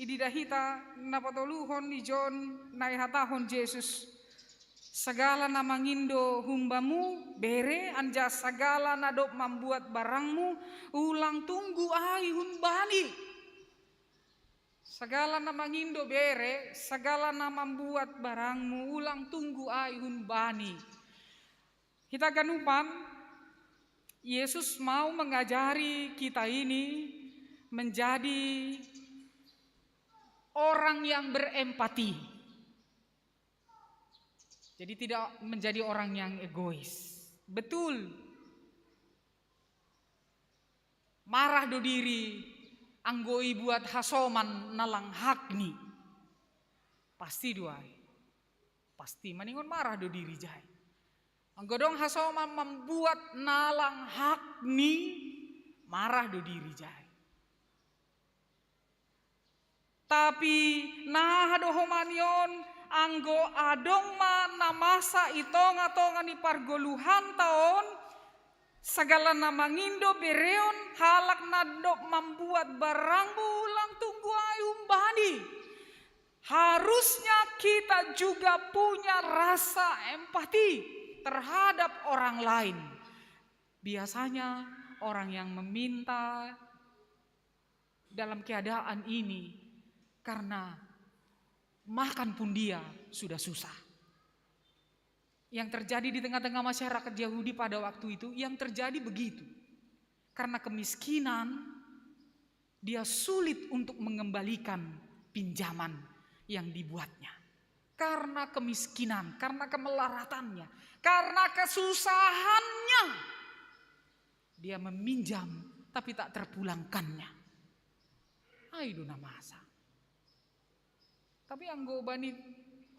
ididah hita na patoluhon i jon na ihatahon Jesus, sagala na mangindo humbamu bere, anjaha sagala na dob mambuat barangmu ulang tunggu ai humbani. Sagala na mangindo bere, sagala na mambuat barangmu, ulang tunggu ai humbani. Hita ganupan, Yesus mau mengajari kita ini menjadi orang yang berempati. Jadi tidak menjadi orang yang egois. Betul. Marah do diri anggo ibuat hasoman na lang hakni. Pasti do ai. Pasti maningon marah do diri jai. Anggo dong hasoman mambuat na lang hakni, marah do diri jai. Tapi naha do homani on, anggo adong ma na masa i tonga-tonga ni pargoluhanta on, sagala na mangindo bereon, halak na dob mambuat barangmu, ulang tunggu ai humbani. Harusnya kita juga punya rasa empati terhadap orang lain. Biasanya orang yang meminta dalam keadaan ini karena makan pun dia sudah susah. Yang terjadi di tengah-tengah masyarakat Yahudi pada waktu itu, yang terjadi begitu. Karena kemiskinan, dia sulit untuk mengembalikan pinjaman yang dibuatnya. Karena kemiskinan, karena kemelaratannya, karena kesusahannya, dia meminjam tapi tak terpulangkannya. Ai do na masa. Tapi anggo bani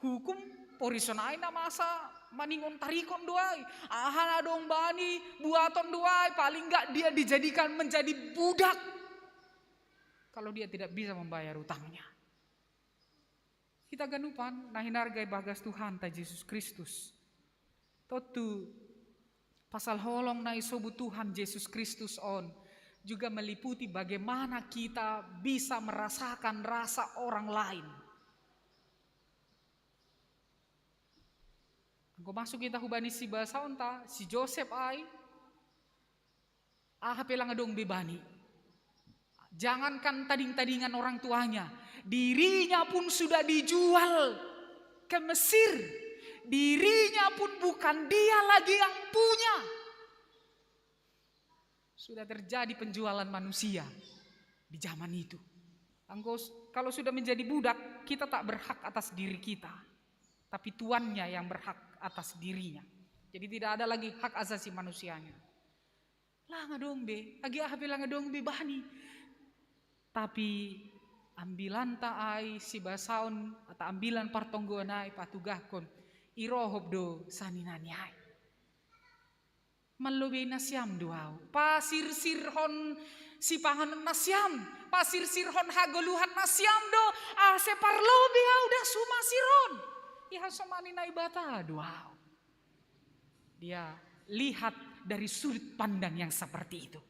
hukum, porison ai na masa, maningon tarikon do ai. Aha na dong bani, buaton do ai, paling enggak dia dijadikan menjadi budak kalau dia tidak bisa membayar utangnya. Hita ganupan na hinarga ibagas Tuhanta Jesus Kristus. Tontu pasal holong na isobut Tuhan Jesus Kristus on juga meliputi bagaimana kita bisa merasakan rasa orang lain. Anggo masuk hita hubani si basaonta, si Josep ai, aha pe lang adong be bani. Jangankan tading-tadingan orang tuanya, dirinya pun sudah dijual ke Mesir. Dirinya pun bukan dia lagi yang punya. Sudah terjadi penjualan manusia di zaman itu. Anggo s-, kalau sudah menjadi budak, kita tak berhak atas diri kita. Tapi tuannya yang berhak atas dirinya. Jadi tidak ada lagi hak asasi manusianya. Lang adong be, agi aha pe lang adong be bani. Tapi ambilanta ai sibasaon, atau ambilan partonggoan ai patugahkon, irohop do saninani ai. Mallobei nasiam do au. Pasirsirhon sipanganon nasiam, pasirsirhon hagoluhan nasiam do, ase parlobei au das humasir on. Ihasomani Naibata do au. Dia lihat dari sudut pandang yang seperti itu.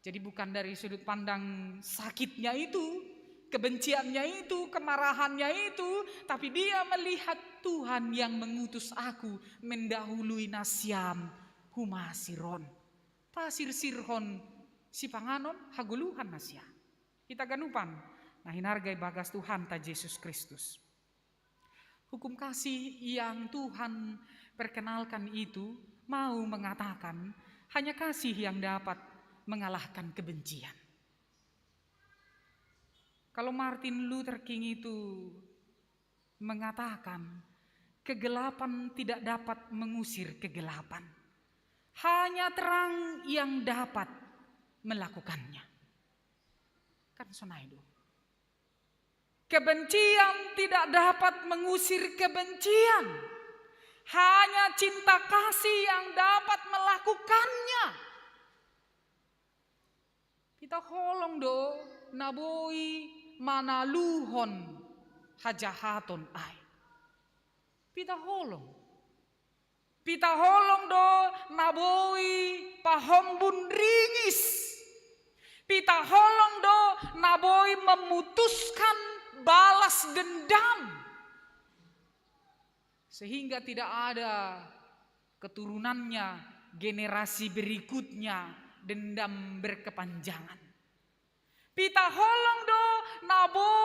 Jadi bukan dari sudut pandang sakitnya itu, kebenciannya itu, kemarahannya itu, tapi dia melihat Tuhan yang mengutus aku mendahului nasiam humasir on. Pasirsirhon sipanganon hagoluhan nasiam. Hita ganupan na hinarga ibagas Tuhanta Jesus Kristus. Hukum kasih yang Tuhan perkenalkan itu mau mengatakan hanya kasih yang dapat mengalahkan kebencian. Kalau Martin Luther King itu mengatakan, kegelapan tidak dapat mengusir kegelapan. Hanya terang yang dapat melakukannya. Kan sonai do. Kebencian tidak dapat mengusir kebencian. Hanya cinta kasih yang dapat melakukannya. Pita holong do na boi manaluhon hajahaton ai. Pita holong. Pita holong do na boi pahombun ringis. Pita holong do na boi memutuskan balas dendam. Sehingga tidak ada keturunannya, generasi berikutnya dendam berkepanjangan. Pita holong do na boi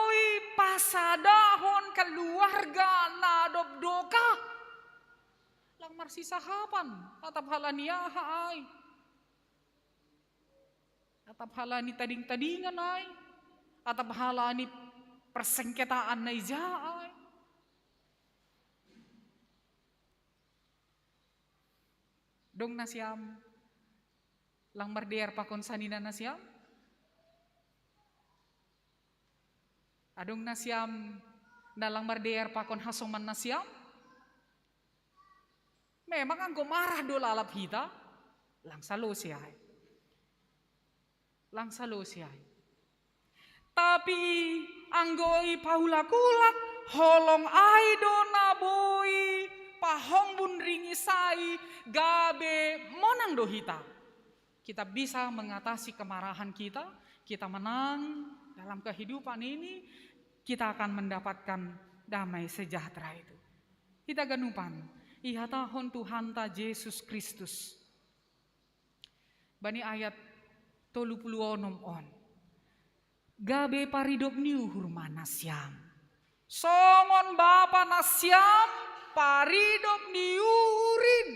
sadahon keluarga na dob dokah. Lang marsisahapan, atap halani aha ai. Atap halani tading-tadingan ai. Atap halani persengketaan na ija ai. Dong nasiam lang mardear pakon sanina nasiam? Adong nasiam na lang mardear pakon hasoman nasiam? Memang anggo marah do lalap hita, lang salose ai. Lang salose ai. Tapi anggo i paulak-ulak, holong ai do na boi pahombun ringis ai, gabe monang do hita. Kita bisa mengatasi kemarahan kita, kita menang dalam kehidupan ini, kita akan mendapatkan damai sejahtera itu. Hita ganupan, ihatahon Tuhanta Jesus Kristus bani ayat tolu puluh onom on: Gabe paridop ni uhur ma nasiam, songon Bapa nasiam paridop ni uhur in.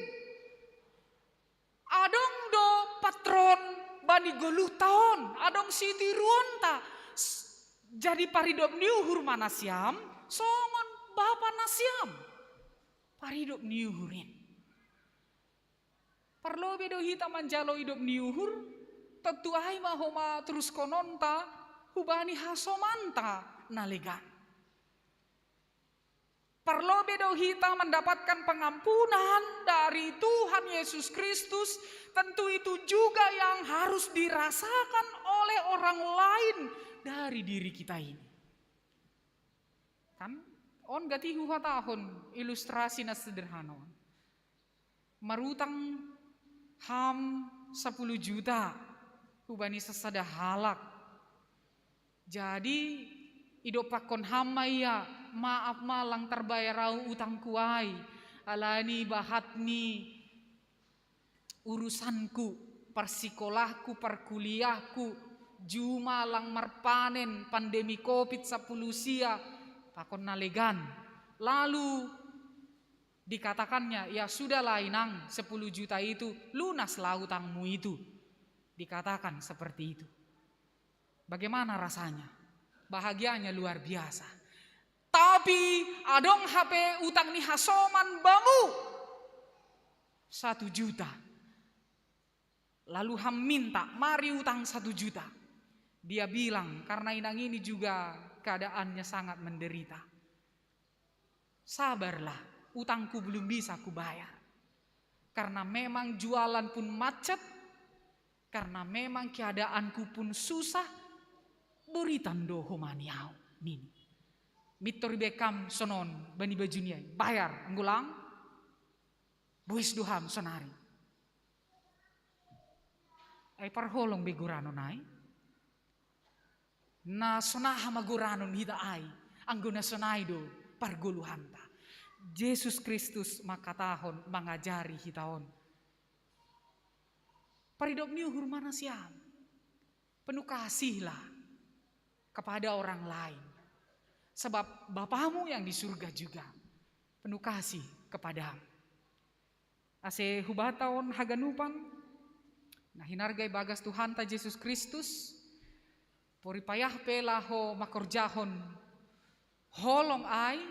Adong do patron bani goluhta on, adong sitiruonta. S-, jadi paridop ni uhur ma nasiam, songon Bapa nasiam paridop ni uhur in. Parlobe do hita manjalo idop ni uhur, tontu ai ma homa teruskononta hubani hasomanta na legan. Parlobe do hita mendapatkan pengampunan dari Tuhan Yesus Kristus, tentu itu juga yang harus dirasakan oleh orang lain dari diri kita ini. Kan? On gati huhatahon ilustrasi na sederhana on. Marutang ham sapuluh juta hubani sasada halak. Jadi, idopakkon ham ma ia, maaf ma, lang tarbayar ahu utangku ai, alani bahat ni urusanku, parsikolahku, parkuliahku, juma lang marpanen, pandemi covid sapuluh sia, pakon na legan. Lalu dikatakannya, "Ya sudahlah, Inang, sepuluh juta itu, lunaslah utangmu itu." Dikatakan seperti itu. Bagaimana rasanya? Bahagianya luar biasa. Tapi adong hape utang ni hasoman bamu satu juta. Lalu ham minta, "Mari utang satu juta." Dia bilang, karena Inang ini juga keadaannya sangat menderita, "Sabarlah, utangku belum bisa kubayar. Karena memang jualan pun macet, karena memang keadaanku pun susah, boritan do homa ni ahu," nini. Mintor ibaen ham sonon bani baju ni ai, "Bayar, anggo lang, bois do ham sonari." Ai parholong be goranon ai? Na sonaha ma goranon hita ai, anggo na sonai do pargoluhanta? Jesus Kristus mangkatahon, mangajari hita on, paridop ni uhur ma nasiam. Penuh kasihlah kepada orang lain, sebab Bapamu yang di surga juga penuh kasih kepadamu. Ase hubata on haganupan na hinarga ibagas Tuhanta Jesus Kristus, poripayah pe laho mangkorjahon holong ai,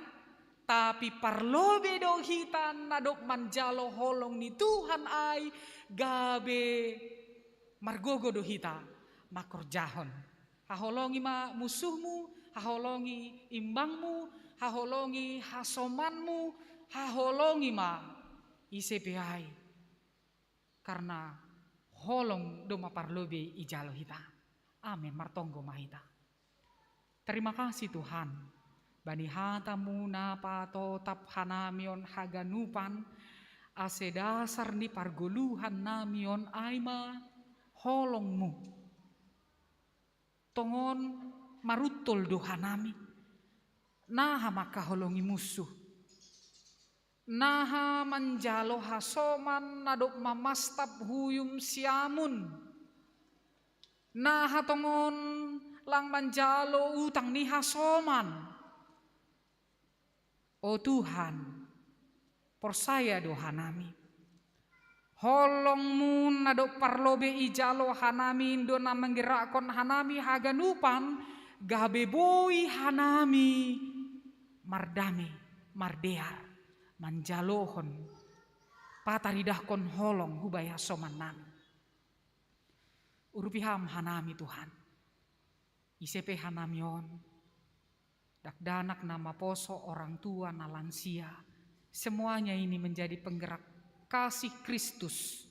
tapi parlobe do hita na dob manjalo holong ni Tuhan ai, gabe margogo do hita mangkorjahon. Haholongi ma musuhmu, haholongi imbangmu, haholongi hasomanmu, haholongi ma ise pe ai. Karena holong do ma parlobe ijalo hita. Amen. Martonggo ma hita. Terima kasih Tuhan, bani hatamu na patotap hanami on haganupan, ase dasar ni pargoluhan nami on ai ma holongmu. Tongon maruntol do hanami, naha mangkaholongi musuh, naha manjalo hasoman na dob mamastap huyum siamun, naha tongon lang manjalo utang ni hasoman, O Tuhan, porsaya do hanami. Holongmu na dob parlobei ijalo hanami do na manggerakkon hanami haganupan, gabe boi hanami mardame, mardear, manjalohon, pataridahkon holong hubae hasoman nami. Urupi Ham hanami Tuhan. Ise pe hanami on, dakdanak na maposo, orang tua, na lansia, semuanya ini menjadi penggerak kasih Kristus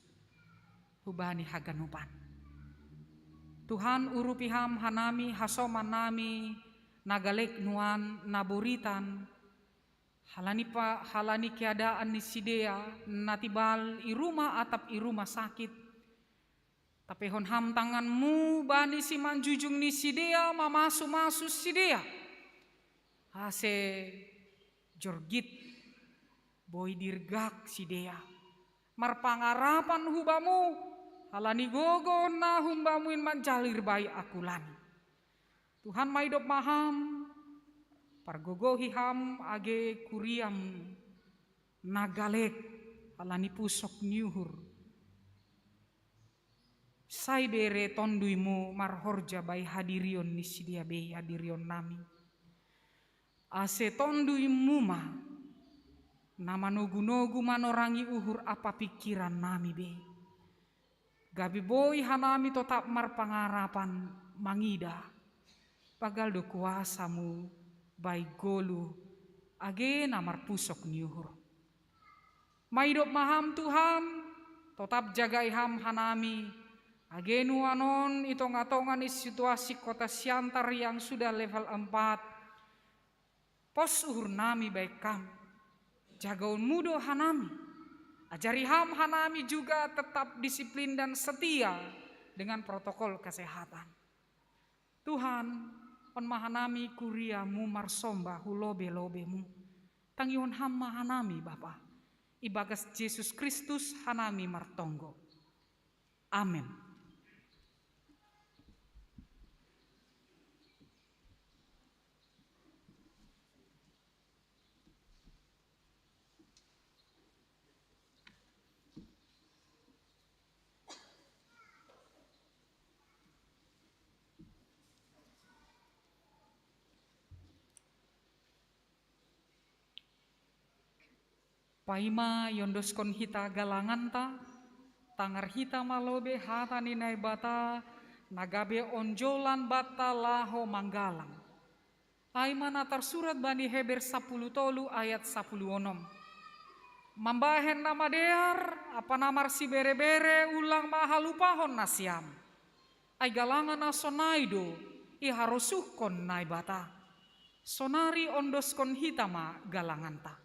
hubani haganupan. Tuhan, urupi Ham hanami, hasoman nami, na galek nuan, na boritan, halani pa, halani keadaan ni sidea, na tibal i rumah atap i rumah sakit, tapehon Ham tanganmu bani simanjujung ni sidea, mamasu-masu sidea. Ase jorgit, boi dirgak sidea. Marpangarapan hubamu, halani gogo na humbamu in manjalir bai akulani. Tuhan, maidop ma Ham, pargogohi Ham age kuriamu na galek halani pusok ni uhur. Sai bere tonduimu marhorja bai hadirion ni sidea be hadirion nami. Ase tonduimu ma na manogu-nogu manorangi uhur ampa pingkiran nami be. Gabe boi hanami totap marpangarapan mangida, banggal do kuasamu bai goluh age na marpusok ni uhur. Maidop ma Ham Tuhan, totap jagai Ham hanami, age nuan on i tonga-tonga ni situasi kota Siantar yang sudah level empat, pos uhur nami bai Ham. Jagaonmu do hanami. Ajari Ham hanami juga tetap disiplin dan setia dengan protokol kesehatan. Tuhan, on ma hanami kuriamu marsomba hu lobe-lobemu. Tangihon Ham ma hanami Bapa. Ibagas Jesus Kristus hanami martonggo. Amen. Paima iondoskon hita galanganta, tangar hita ma lobe hata ni Naibata na gabe onjolan banta laho manggalang. Ai ma na tarsurat bani Heber sapuluh tolu ayat sapuluh onom. Mambahen na madear ampa na marsibere-bere ulang ma halupahon nasiam. Ai galangan na sonai do iharosuhkon Naibata. Sonari ondoskon hita ma galanganta.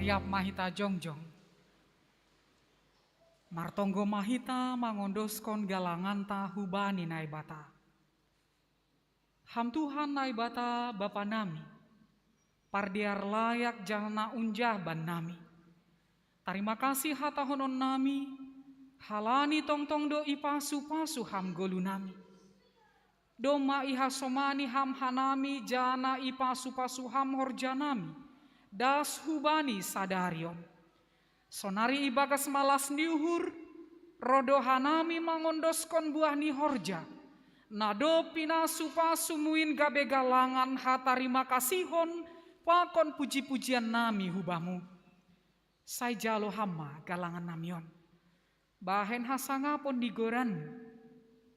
Siap ma hita jongjong. Martonggo ma hita mangondoskon galanganta hubani Naibata. Ham Tuhan Naibata Bapa nami, pardear layak janah unjah bannami. Tarima kasih hatahonon nami, halani tongtong do ipasu-pasu Ham golu nami. Domma ihasomani Ham hanami janah ipasu-pasu Ham horja nami, das hubani sadari on. Sonari ibagas malas ni uhur, roh do hanami mangondoskon buah ni horja, na dob pinasu-pasu-Mu in gabe galangan hatarima kasihon pakon puji-pujian nami hu Bamu. Sai jalo Ham ma galangan nami on. Bahen hasangapon di goran,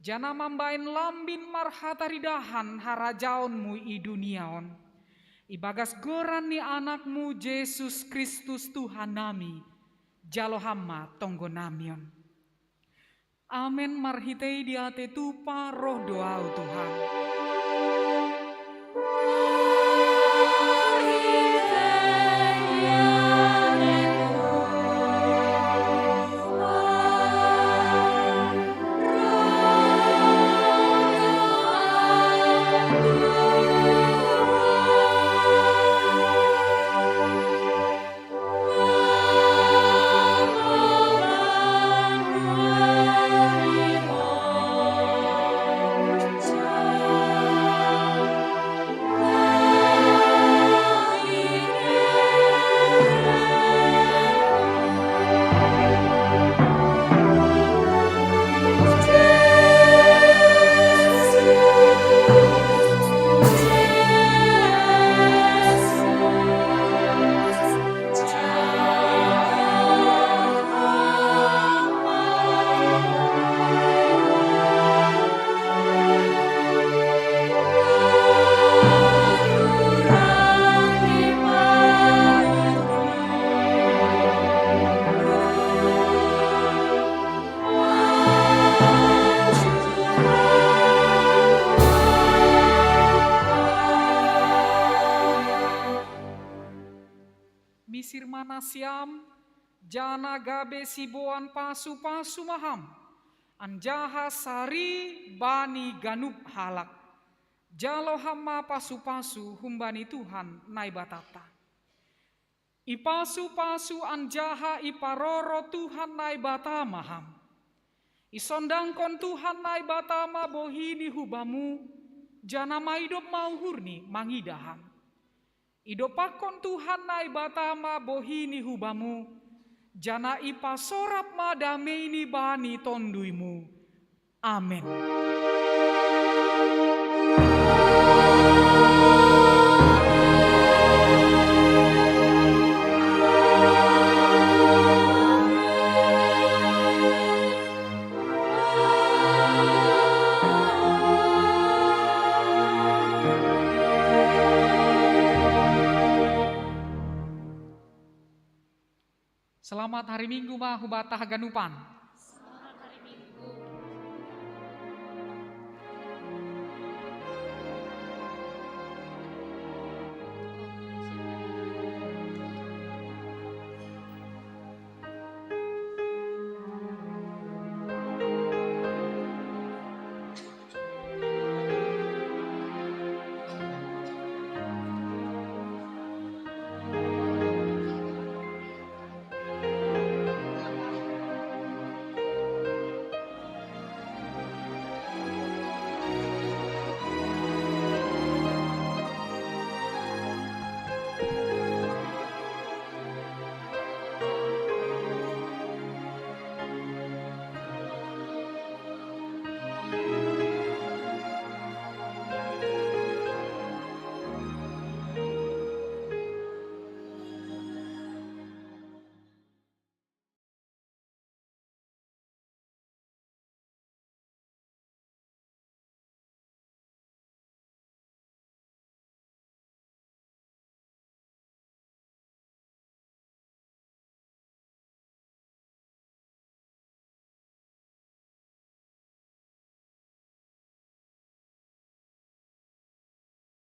janah mambahen lambin marhataridahan harajaon-Mu i dunia on. Ibagas goran ni Anak-Mu Jesus Kristus Tuhan nami, jalo Ham ma tonggo nami on. Amen. Marhitei diatei tupa roh do Ahu Tuhan. Misir ma nasiam, janah gabe siboan pasu-pasu ma Ham, anjaha sari bani ganup halak. Jalo Ham ma pasu-pasu humbani Tuhan Naibatanta. Ipasu-pasu anjaha iparoro Tuhan Naibata ma Ham. Isondangkon Tuhan Naibata ma bohini hu Bamu, janah maidop ma uhurni mangidah Ham. Idompakkon Tuhan Naibata ma bohini hu Bamu, janah ipasorap ma dameini bani tonduyMu. Amen. Selamat hari Minggu ma hubanta haganupan.